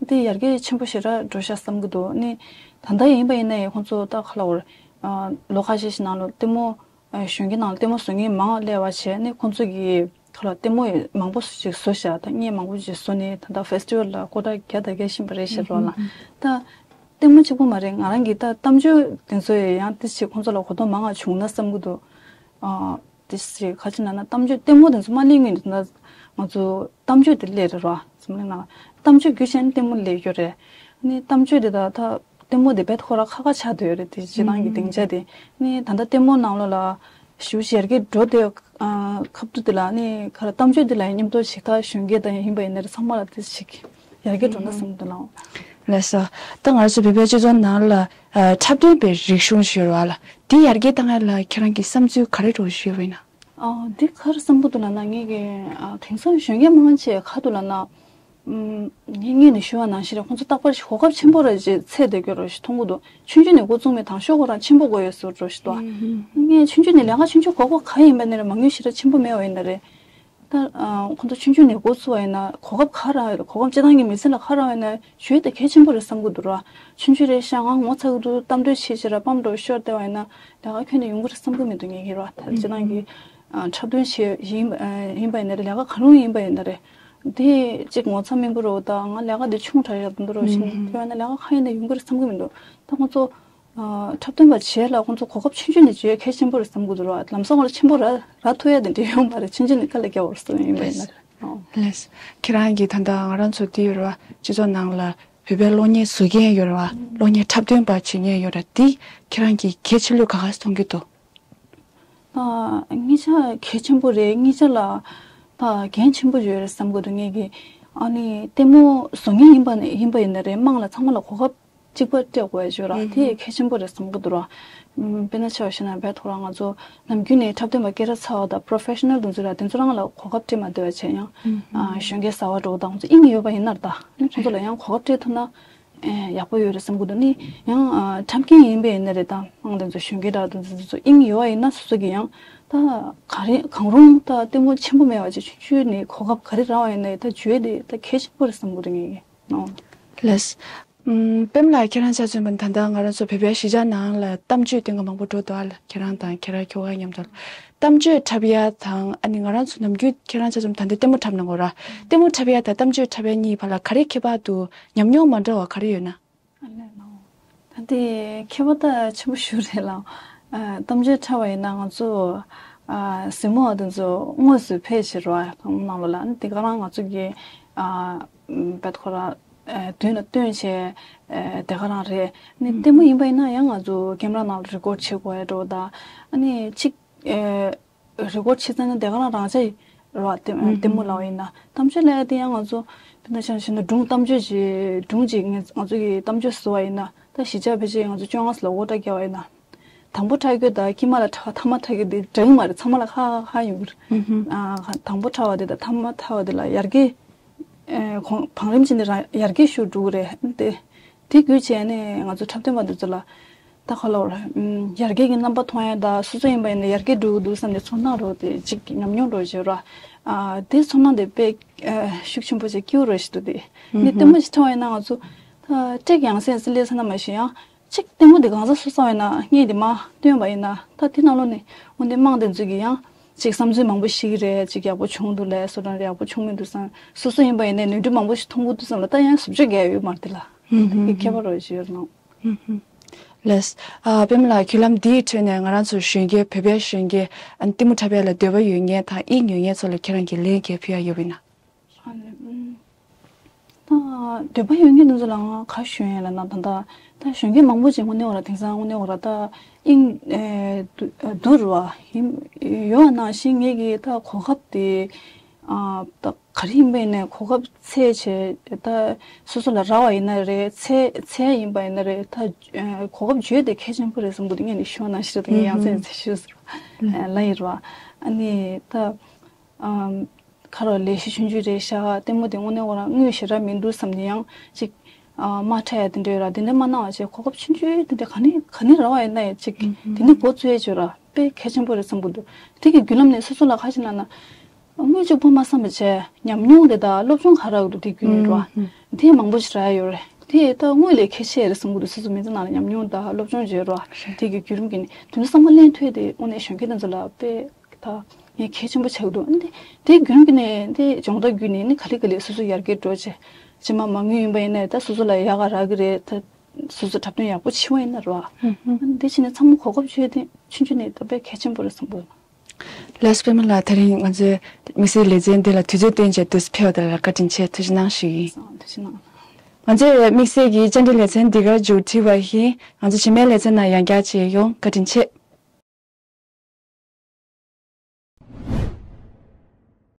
དེ་ཡར་རྒྱས་ཆེན་པོ་ཞེ་དྲག་འགྲོ་ཤག་བསམ་གྱི་འདུག་ནི་ད་ལྟ་ཡིན་པ་ཡིན་ན་ཡང་ཁོང་ཚོ་ད་ག་ལ་བར་ལོ་ཁ་ཤས་ཤིག་ནང་ལོགས་ལྟད་མོ་གཞོན་སྐྱེས་ནང་ལ་ལྟད་མོ་བཟོ་མཁན་མང་བ་སླེབས་པ་བྱས་ནས་ཁོང་ཚོ་གིས་ཁ་ལ་ལྟད་མོ་མང་པོ་ཞིག་བཟོ་བཞག་ད་བརྙན་མང་པོ་ཞིག་བཟོ་ནས་ད་ལྟ་ཕེ་སི་ཊི་བལ་ལ་སྐོར་ར་རྒྱག་ད་རྒྱག་བཞིན་པ་རེད་ཤག་རོགས་ལ། ད་ལྟད་མོ་གཅིག་པོ་མ་རེད། ང་རང་གིས་ད་གཏམ་བརྗོད་དེ་ཚོ་ཡང་དེ་ཞིག་ཁོང་ཚོ་ལ་གོ་རྟོགས་མང་བ་བྱུང་ན་བསམ་གྱི་འདུག་ཨ་དེ་ཞིག་ཁ་ཅིག་ན་ན་གཏམ་བརྗོད་ལྟད་མོ་དེ་ཚོ་མ་སླེབས་སྔོན་དུ་ད་ང་ཚོ་གཏམ་བརྗོད་དེ་སླེབས་རེད་རོགས་ཚང་མ་ན་གཏམ་བརྗོད་བརྒྱུད་བྱས་ནས་ལྟད་མོ་སླེབས་ཡོད་རེད། ནི་གཏམ་བརྗོད་དེ་ད་ད་ལྟད་མོ་དེ་རྦད་ཁོ་རང་ཁག་ཁག་ཆགས་བསྡད་ཡོད་རེད། དེ་སྤྱིར་བཏང་གི་སྡིངས་ཆ་དེ་ནི་ད་ལྟ་ལྟད་མོ་ནང་ལོགས་ལ་ཞེ་པོ་ཅིག་ཡར་རྒྱས་འགྲོ་བསྡད་ཡོད། ཨ་ཁ་ཐུག་དེ་ལ་ནི་ཁ་ལ་གཏམ་བརྗོད་དེ་ལ་ཡང་མཉམ་དུ་ཞིག་ད་གཞོན་སྐྱེས་དང་ཡིན་པ་ཡིན་ན་རེད། ཚང་མ་ལ་དེ་ཞིག་ཡར་རྒྱས་འགྲོ་ན་བསམ་གྱི་འདུག་ལགས། ལགས་སོ། ད་ང་ཚོ་བོད་པའི་སྤྱི་ཚོགས་ནང་ལ་ཨ་འཁྲབ་སྟོན་པའི་རིག་གཞུང་ཞིག་ཡོད་རེད་བ་ལགས། དེ་ཡར་རྒྱས་བཏང་ཡ་ལ་ཁྱེད་རང་གི་བསམ་ཚུལ་ག་རེ་འདྲ་བོ་ཞིག་ཡོད་པ་ཡིན་ན། ཨ་འདི་ག་རེ་བསམ་གྱི་འདུག་ལབ་ན་ངེད་ཀྱི་ཨ་དེང་སང་གཞོན་སྐྱེས་མང་ཆེ་ག་འདུག་ལབ་ན། ངས་སྔོན་ནས་ཞུས་པ་ནང་བཞིན་རེད། ཁོང་ཚོ་རྟག་པར་གོ་སྐབས་ཆེན་པོ་རེ་ཅིག་འཚོལ་བསྡད་ཀྱི་རེད་ཞེས་མཐོང་གི་འདུག་ཆུང་ཆུང་ནས་འགོ་བཙུགས་མེད་དང་ཤོག་ཁོ་རང་ཆེན་པོ་དགོས་ཡོད་ཟེར་འགྲོ་ཞིག་འདུག་ངས་ཆུང་ཆུང་ནས་ལས་ཀ་ཆུང་ཆུང་གོ་གོ་ག་ཡིན་པ་ནི་རེད། མ་དངུལ་ཞེ་དྲག་ཆེན་པོ་མེད་པ་ཡིན་ན་རེད། ད་ཁོང་ཚོ་ཆུང་ཆུང་ནས་འགོ་བཙུགས་པ་ཡིན་ན་གོ་སྐབས་ག་རག་ཡོད་རེད། གོ་སྐབས་སྤྱིར་བཏང་གི་མི་ཚེ་ལ་ག་རག་ཡོད་ན་བརྗོད་དེ་གལ་ཆེན་པོ་རེད་བསམ་གྱི་འདུག་ར། ཆུང་ཆུང་རེད་ཤག་ང་ངོ་ཚ་གི་འདུག་གཏམ་འདོད་ཆེ་ཆེ་ར་པམ་འགྲོ་ཤོར་བསྡད་པ་ཡིན་ན་ལས་ཀ་ཁྱོན་ནས་ཡོང་གི་རེད་བསམ་གྱི་མི་འདུག་ངེད་ཀྱིས་ར། ད་སྤྱིར་བཏང་གི་འཁྲབ་སྟོན་བྱེད་ཡིན་ཡིན་པ་ཡིན་ན་རེད། ལས་ཀ་གང་རུང་ཡིན་པ་ཡིན་ན་རེད། དེ་གཅིག་ངོ་ཚ་མིན་པ་རོ། ད་ང་ལས་ཀ་འདི་ཆུང་དྲགས་ཡག་འདུག་རོ་ཞིག་ཐོས་ན་ལས་ཀ་གང་ཡིན་ན་ཡོང་གི་རེད་བསམ་གྱི་མི་འདུག་ད་ཁོང་ཚོ་འཁྲབ་སྟོན་པ་བྱས་ལ་ཁོང་ཚོ་གོ་སྐབས་ཆུང་ཆུང་ནས་བརྗོད་གལ་ཆེན་པོ་རེད་བསམ་གྱི་འདུག་ར། ལམ་སང་ང་ལ་ཆེན་པོ་རག་རག་ཐུབ་ཡ་དེ་འདྲ་ཡོད་མ་རེད། ཆུང་ཆུང་ནས་དཀའ་ལས་རྒྱག་དགོས་རེད་བསམ་ཡིན་པ་ཡིན་ན་རེད། ལགས། ཁྱེད་རང་གིས་ད་ལྟ་ང་རང་ཚོ་འདི་ཡོད་རེད་བ། སྤྱི་ཚོགས་ནང་ལ་བོད་པའི་གློག་བརྙན་བཟོ་མཁན་ཡོད་རེད་བ། གློག་བརྙན་འཁྲབ་སྟོན་པ་བྱེད་མཁན་ཡོད་རེད། འདི་ཁྱེད་རང་གིས་གལ་ཆེ་ལོས་ག་ག་མཐོང་གི་འདུག་ཨ་ངེད་ཅག་གལ་ཆེན་པོ་རེད། ངེད་ཅག་ལ་ད་འགན་ཆེན་པོ་ཡོད་རེད་བསམ་གྱི་འདུག་ངེད་ཀྱིས་ཨ་ནི་ལྟད་མོ་བཟོ་མཁན་ཡིན་པ་ནི་ཡིན་པ་ཡིན་ན་རེད། དམངས་ལ་ཚང་མ་ལ་གོ་སྐབས་གཅིག་པ་སྤྲད་དགོས་ཡ་ཅིག་ཡོད་ར། དེ་གལ་ཆེན་པོ་རེད་བསམ་གྱི་འདུག་ར། ཨམ་དཔེར་ན་ཆ་བཞག་ན་བལ་ཐོག་རང་ང་ཚོ་ནམ་རྒྱུན་ནས་འཁྲབ་སྟོན་པ་སྐད་གྲགས་ཚ་བ་དང་པོ་རོ་ཕེ་ཤ་ནལ་དེ་ཚོ་ར། དེ་ཚོ་རང་ལ་གོ་སྐབས་སྤྲད་མ་བསྡད་པ་བྱས་ཡང་། ཨ་གཞོན་སྐྱེས་གསར་པ་འགྲོ་དང་ཚོ་དབྱིངས་ཡོད་པ་ཡིན་ན་ར། ད་ཁོང་ཚོ་ལ་ཡང་གོ་སྐབས་སྤྲད་ཐུབ་ན་ཨེ་ཡག་པོ་ཡོད་རེད་བསམ་གྱི་འདུག་ནི་ཡང་ཨ་འཁྲབ་མཁན་ཡིན་པ་ཡིན་ན་རེད། ད་དམངས་དེ་ཚོ་གཞོན་སྐྱེས་དྲ་དེ་ཚོ་དེ་ཚོ་དབྱིངས་ཡོད་པ་ཡིན་ན་སོ་སོ་གི་ཡང་ད་ག་རེ་གང་རུང་ད་ལྟད་མོ་ཆེན་པོ་མེད་པ་ཅིག་ཆུང་ཆུང་ནས་གོ་སྐབས་ག་རེ་རག་པ་ཡིན་ན་ད་བརྗོད་དེ་ད་གལ་ཆེན་པོ་རེད་བསམ་གྱི་འདུག་ངེད་ཀྱིས། ལགས། ཨམ་པདྨ་ལགས་ཁྱེད་རང་ཆ་མཚོན་པ་ད་ལྟ་ང་རང་ཚོ་བོད་པའི་གཞིས་ཆགས་ནང་ལ་གཏམ་བརྗོད་སྟོན་ཁ་མང་པོ་འགྲོ་འདུག་ཨ་ལགས། ཁྱེད་རང་དང་ཁྱེད་རང་ཁྱོ་ག་མཉམ་དུ་གཏམ་བརྗོད་འཁྲབ་ཡ་དང་ཨ་ནི་ང་རང་ཚོ་ནམ་རྒྱུན་ཁྱེད་རང་ཆ་མཚོན་པ་ད་ལྟ་ལྟད་མོ་འཁྲབ་གནང་གོ་ར། ལྟད་མོ་འཁྲབ་ཡ་དང་གཏམ་བརྗོད་འཁྲབ་ཡ་གཉིས་བར་ལ་ག་རེ་ཁྱད་པར་འདུག་ཉམས་མྱོང་མ་འདྲ་བ་ག་རེ་ཡོད་ན། ཨ་ལས་ལགས། ད་དེ་ཁྱད་པར་ད་ཆེན་པོ་ཞིག་རེད་ལགས། ཨ་གཏམ་བརྗོད་འཁྲབ་པ་ཡིན་ན་ང་ཚོ་ཨ་གཟིགས་མོ་བ་དེ་ཚོ་དངོས་སུ་ཕེབས་བྱས་རོགས་ཨ་ནང་ལོགས་ལ་ཨ་ནི་དེ་ག་རང་ང་ཚོ་གི་ཨ་བལ་ཐོག་ར་ཨ་མདུན་ལ་སྟོན་བྱས་ཨ་དེ་ག་རང་རེད། ཨ་ནི་ལྟད་མོ་ཡིན་པ་ཡིན་ན་ཡང་ང་ཚོ་ཀེམ་ར་ནང་ལ་རི་ཀོཌ་བྱེད་དགོས་ཡ་འགྲོ་ད་ཨ་ནི་གཅིག་ཨ་རི་ཀོཌ་བྱེད་ཙང་ན་དེ་ག་རང་རང་འཇགས་རེད་བ། ལྟད་ལྟད་མོ་ལབ་པ་ཡིན་ན་གཏམ་བརྗོད་ལབ་ཡ་དེ་ཡང་ང་ཚོ་དཔེར་ན་ཆ་བཞག་ན་སྒྲུང་གཏམ་བརྗོད་ཅིག་སྒྲུང་ཅིག་ང་ང་ཚོ་གི་གཏམ་བརྗོད་བཟོ་བ་ཡིན་ན་ད་གཞིས་ཆགས་ཕལ་ཆེར་ང་ཚོ་བཅོ་ལྔ་ཙམ་ལ་འོ་ཊ་བརྒྱབ་པ་ཡིན་ན། དང་པོ་འཁྲབ་རྒྱུ་དང་དཀྱིལ་མ་ལ་འཁྲབ་མཐའ་མ་འཁྲབ་རྒྱུ་དེ་འདྲ་གི་མ་རེད། ཚང་མ་ལ་ཁ་ཁ་ཁ་ཡོང་གི་རེད། ཨ་དང་པོ་འཁྲབ་པ་དེ་དང་མཐའ་མ་འཁྲབ་པ་དེ་ལ་ཡར་རྒྱས་ཨེ་གོང་བང་རིམ་ཅིག་ནས་རང་ཡར་རྒྱས་ཤུགས་འགྲོ་གི་རེད་དེ། དེ་བརྒྱུད་བྱས་ནས་ང་ཚོ་འཁྲབ་སྟོན་པ་འདི་ཚོ་ལ་ད་ག་ལབ་ར་ཨམ་ཡར་རྒྱས་ཀྱི་རྣམ་པ་མཐོང་ཡ་ད་སོ་སོ་ཡིན་པ་ཡིན་ན་ཡར་རྒྱས་འགྲོ་གི་འདུག་བསམ་ནས་ཚོར་སྣང་རོ་དེ་གཅིག་ཉམས་མྱོང་རོ་བྱེད་ར། ཨ་དེ་ཚོར་སྣང་དེ་དཔེ་ཨ་ཤུགས་ཆེན་པོ་ཅིག་སྐྱེ་རོ་ཞིག་འདུག་དེ་ནི་ལྟད་མོ་ཞིག་འཁྲབ་པ་ཡིན་ན་ང་ཚོ་ད་ཀྲིག་ཡང་སེ་སི་ལེ་ས་ན་མ་ཤེས་ཡང་། གཅིག་ལྟད་མོ་འདི་གང་ཟག་སུ་བསམ་ཡིན་ན་ངས་འདི་མ་སྟོན་པ་ཡིན་ན་ད་དེ་ནང་ལོགས་ནས་འོན་ཏེ་དམངས་དེ་ཚོ་གིས་ཡང་གཅིག་བསམ་ཚུལ་མང་པོ་ཞིག་རེད། གཅིག་ཡག་པོ་བྱུང་འདུག་ལས་བཟོ་གྲྭ་ཡག་པོ་བྱུང་མི་འདུག་བསམ། སོ་སོ་ཡིན་པ་ཡིན་ནའི་ནོར་འཁྲུལ་མང་པོ་ཞིག་མཐོང་གི་འདུག་བསམ་ལ་ད་ཡང་བཟོ་བཅོས་རྒྱག་ཡོད་མ་རེད་དེ་ལ་དེ་ཁྱད་པར་རོ་ཞིག་ཡོད་རེད་ནོ། ལགས། ཨ་པདྨ་ལགས་བརྒྱུད་ལམ་འདིའི་ཁྲོད་ནས་ང་རང་ཚོ་གཞོན་སྐྱེས་བོད་པའི་གཞོན་སྐྱེས་ཨ་ལྟད་མོ་འཁྲབ་ཡ་ལ་འདོད་པ་ཡོད་མཁན་དང་དབྱིངས་ཡོད་མཁན་ཚོ་ལ་ཁྱེད་རང་གིས་ལན་འགའ་ཕུལ་ཡ་ཡོད་པ་ཡིན་ན། ཨ་ནི་ཨུམ། ད་འདོད་པ་ཡོད་མཁན་དེ་ཚོ་ལ་ང་ག་ཞུ་ཡིན་ལབ་ན་ད་ལྟ་ད་གཞོན་སྐྱེས་མང་པོ་ཅིག་དངོས་གནས་བ་ར་དེང་སང་དངོས་གནས་བ་ར་ད་དབྱིངས་ཨེ་འདུག་རུ་བ་ཡིན་ཡོད་པ་ནང་བཞིན་ངེད་ཀྱི་ད་གོ་སྐབས་དེ་ ཨ་ད་ག་རེ་ཡིན་པ་ཡིན་ནའི་གོ་སྐབས་འཚོལ་བྱས་ད་སོ་སོ་ལ་རག་པ་ཡིན་ན་རེད། འཚོལ་འཚོལ་ཡིན་པ་ཡིན་ན་རེད། ད་ཨ་གོ་སྐབས་བརྗོད་དེ་གལ་ཆེན་པོ་རེད་བསམ་གི་འདུག་ངས་ནི་ཞུ་བ་ནང་བཞིན་རེད། ད་ངས་ཡང་ཚན་ཚན་ཞུས་ཟེར་བ་ལ་ཡིན་རེད་བ། ཨ་ནི་ད་ཨ་ཁ་རོག་ལས་གཞི་ཆུང་ཆུང་རེད་ཤག་ལྟད་མོ་དེ་དངོས་གནས་ཁོ་རང་དངུལ་ཞེ་དྲག་མི་འདུག་བསམ་ནས་ཡང་ཅིག་ཨ་དམག་འཁྲུག་ཡ་དེ་འདྲ་ཡོད་ར། དེ་འདྲ་མ་གནང་བ་བྱས་གོ་སྐབས་ཆུང་ཆུང་དེ་འདྲ་ག་ནས་ག་ནས་རག་པ་ཡིན་ན་ཡང་ཅིག་དེ་ནས་འགོ་བཙུགས་ཡ་བྱོས་ར། དཔེ་གལ་ཆེན་པོ་རེད་བསམ་གི་འདུག་དེ་གི་བརྒྱུད་ལམ་ནས་སོ་སོ་ལ་ཁ་ཅིག་ལབ་ན། དངུལ་གཅིག་པོ་མ་བསམ་པ་བྱས་ཉམས་མྱོང་དེ་དང་སློབ་སྦྱོང་ག་རག་འདུག་དེ་བརྒྱུད་ནས་རོ། དེ་མང་པོ་ཞིག་རག་ཡོད་རེད། དེ་ད་དངུལ་ལས་གལ་ཆེ་རེད་བསམ་གི་འདུག་སོ་སོ་མི་ཚེ་ནང་ལ་ཉམས་མྱོང་དང་སློབ་སྦྱོང་བྱས་རོ། དེ་གི་བརྒྱུད་རིམ་གྱི་ནི་དེ་ཚོ་བསམ་བློ་ལེན་ཐུབ་དེ་དངོས་གནས་གཞོན་སྐྱེས་དེ་ཚོ་ལ་དཔེ་ད་ངས་གལ་ཆེན་པོ་ཆགས་འདུག་དེ་དེ་བརྒྱུད་རིམ་གྱི་ནི་དེ་སྦྱོང་བརྡར་བརྒྱུད་ནས་ནི་ག་ལེ་ག་ལེ་སོ་སོ་ཡར་རྒྱས་འགྲོ་བྱས། ཕྱི་མ་མ་དངུལ་ཡིན་པ་ཡིན་ནའི་ད་སོ་སོ་ལ་ཡག་ག་རག་གི་རེད། ད་སོ་སོ་འཁྲབ་སྟོན་ཡག་པོ་བྱེད་པ་ཡིན་ན་རོ། དེ་བྱས་ནས་ཚང་མ་གོ་སྐབས་བྱས་དེ་ཆུང་ཆུང་ནས་ད་དཔེ་གལ་ཆེན་པོ་རེད་བསམ་གི་འདུག་ལགས་སོ། པད་མ་ལགས། དེ་རིང་ང་ཚོའི་དམིགས་བསལ་ལེ་ཚན་འདི་ལ་དུས་ཚོད་བཏོན་བྱས་འདུག་སེ་ཕེབས་པ་དེ་ལ་བཀའ་དྲིན་ཆེ། ཐུགས་རྗེ་གནང་ཞུ་ཡིན། ཐུགས་རྗེ་གནང་། ང་ཚོའི་དམིགས་བསལ་གྱི་བཅར་འདྲི་ལེ་ཚན་འདི་གར་མཇུག་སྒྲིལ་བ་ཡིན། ང་ཚོ་རྗེས་མའི་ལེ་ཚན་ནང་ཡང་བསྐྱར་མཇལ་ཡོང་། བཀའ་དྲིན་ཆེ།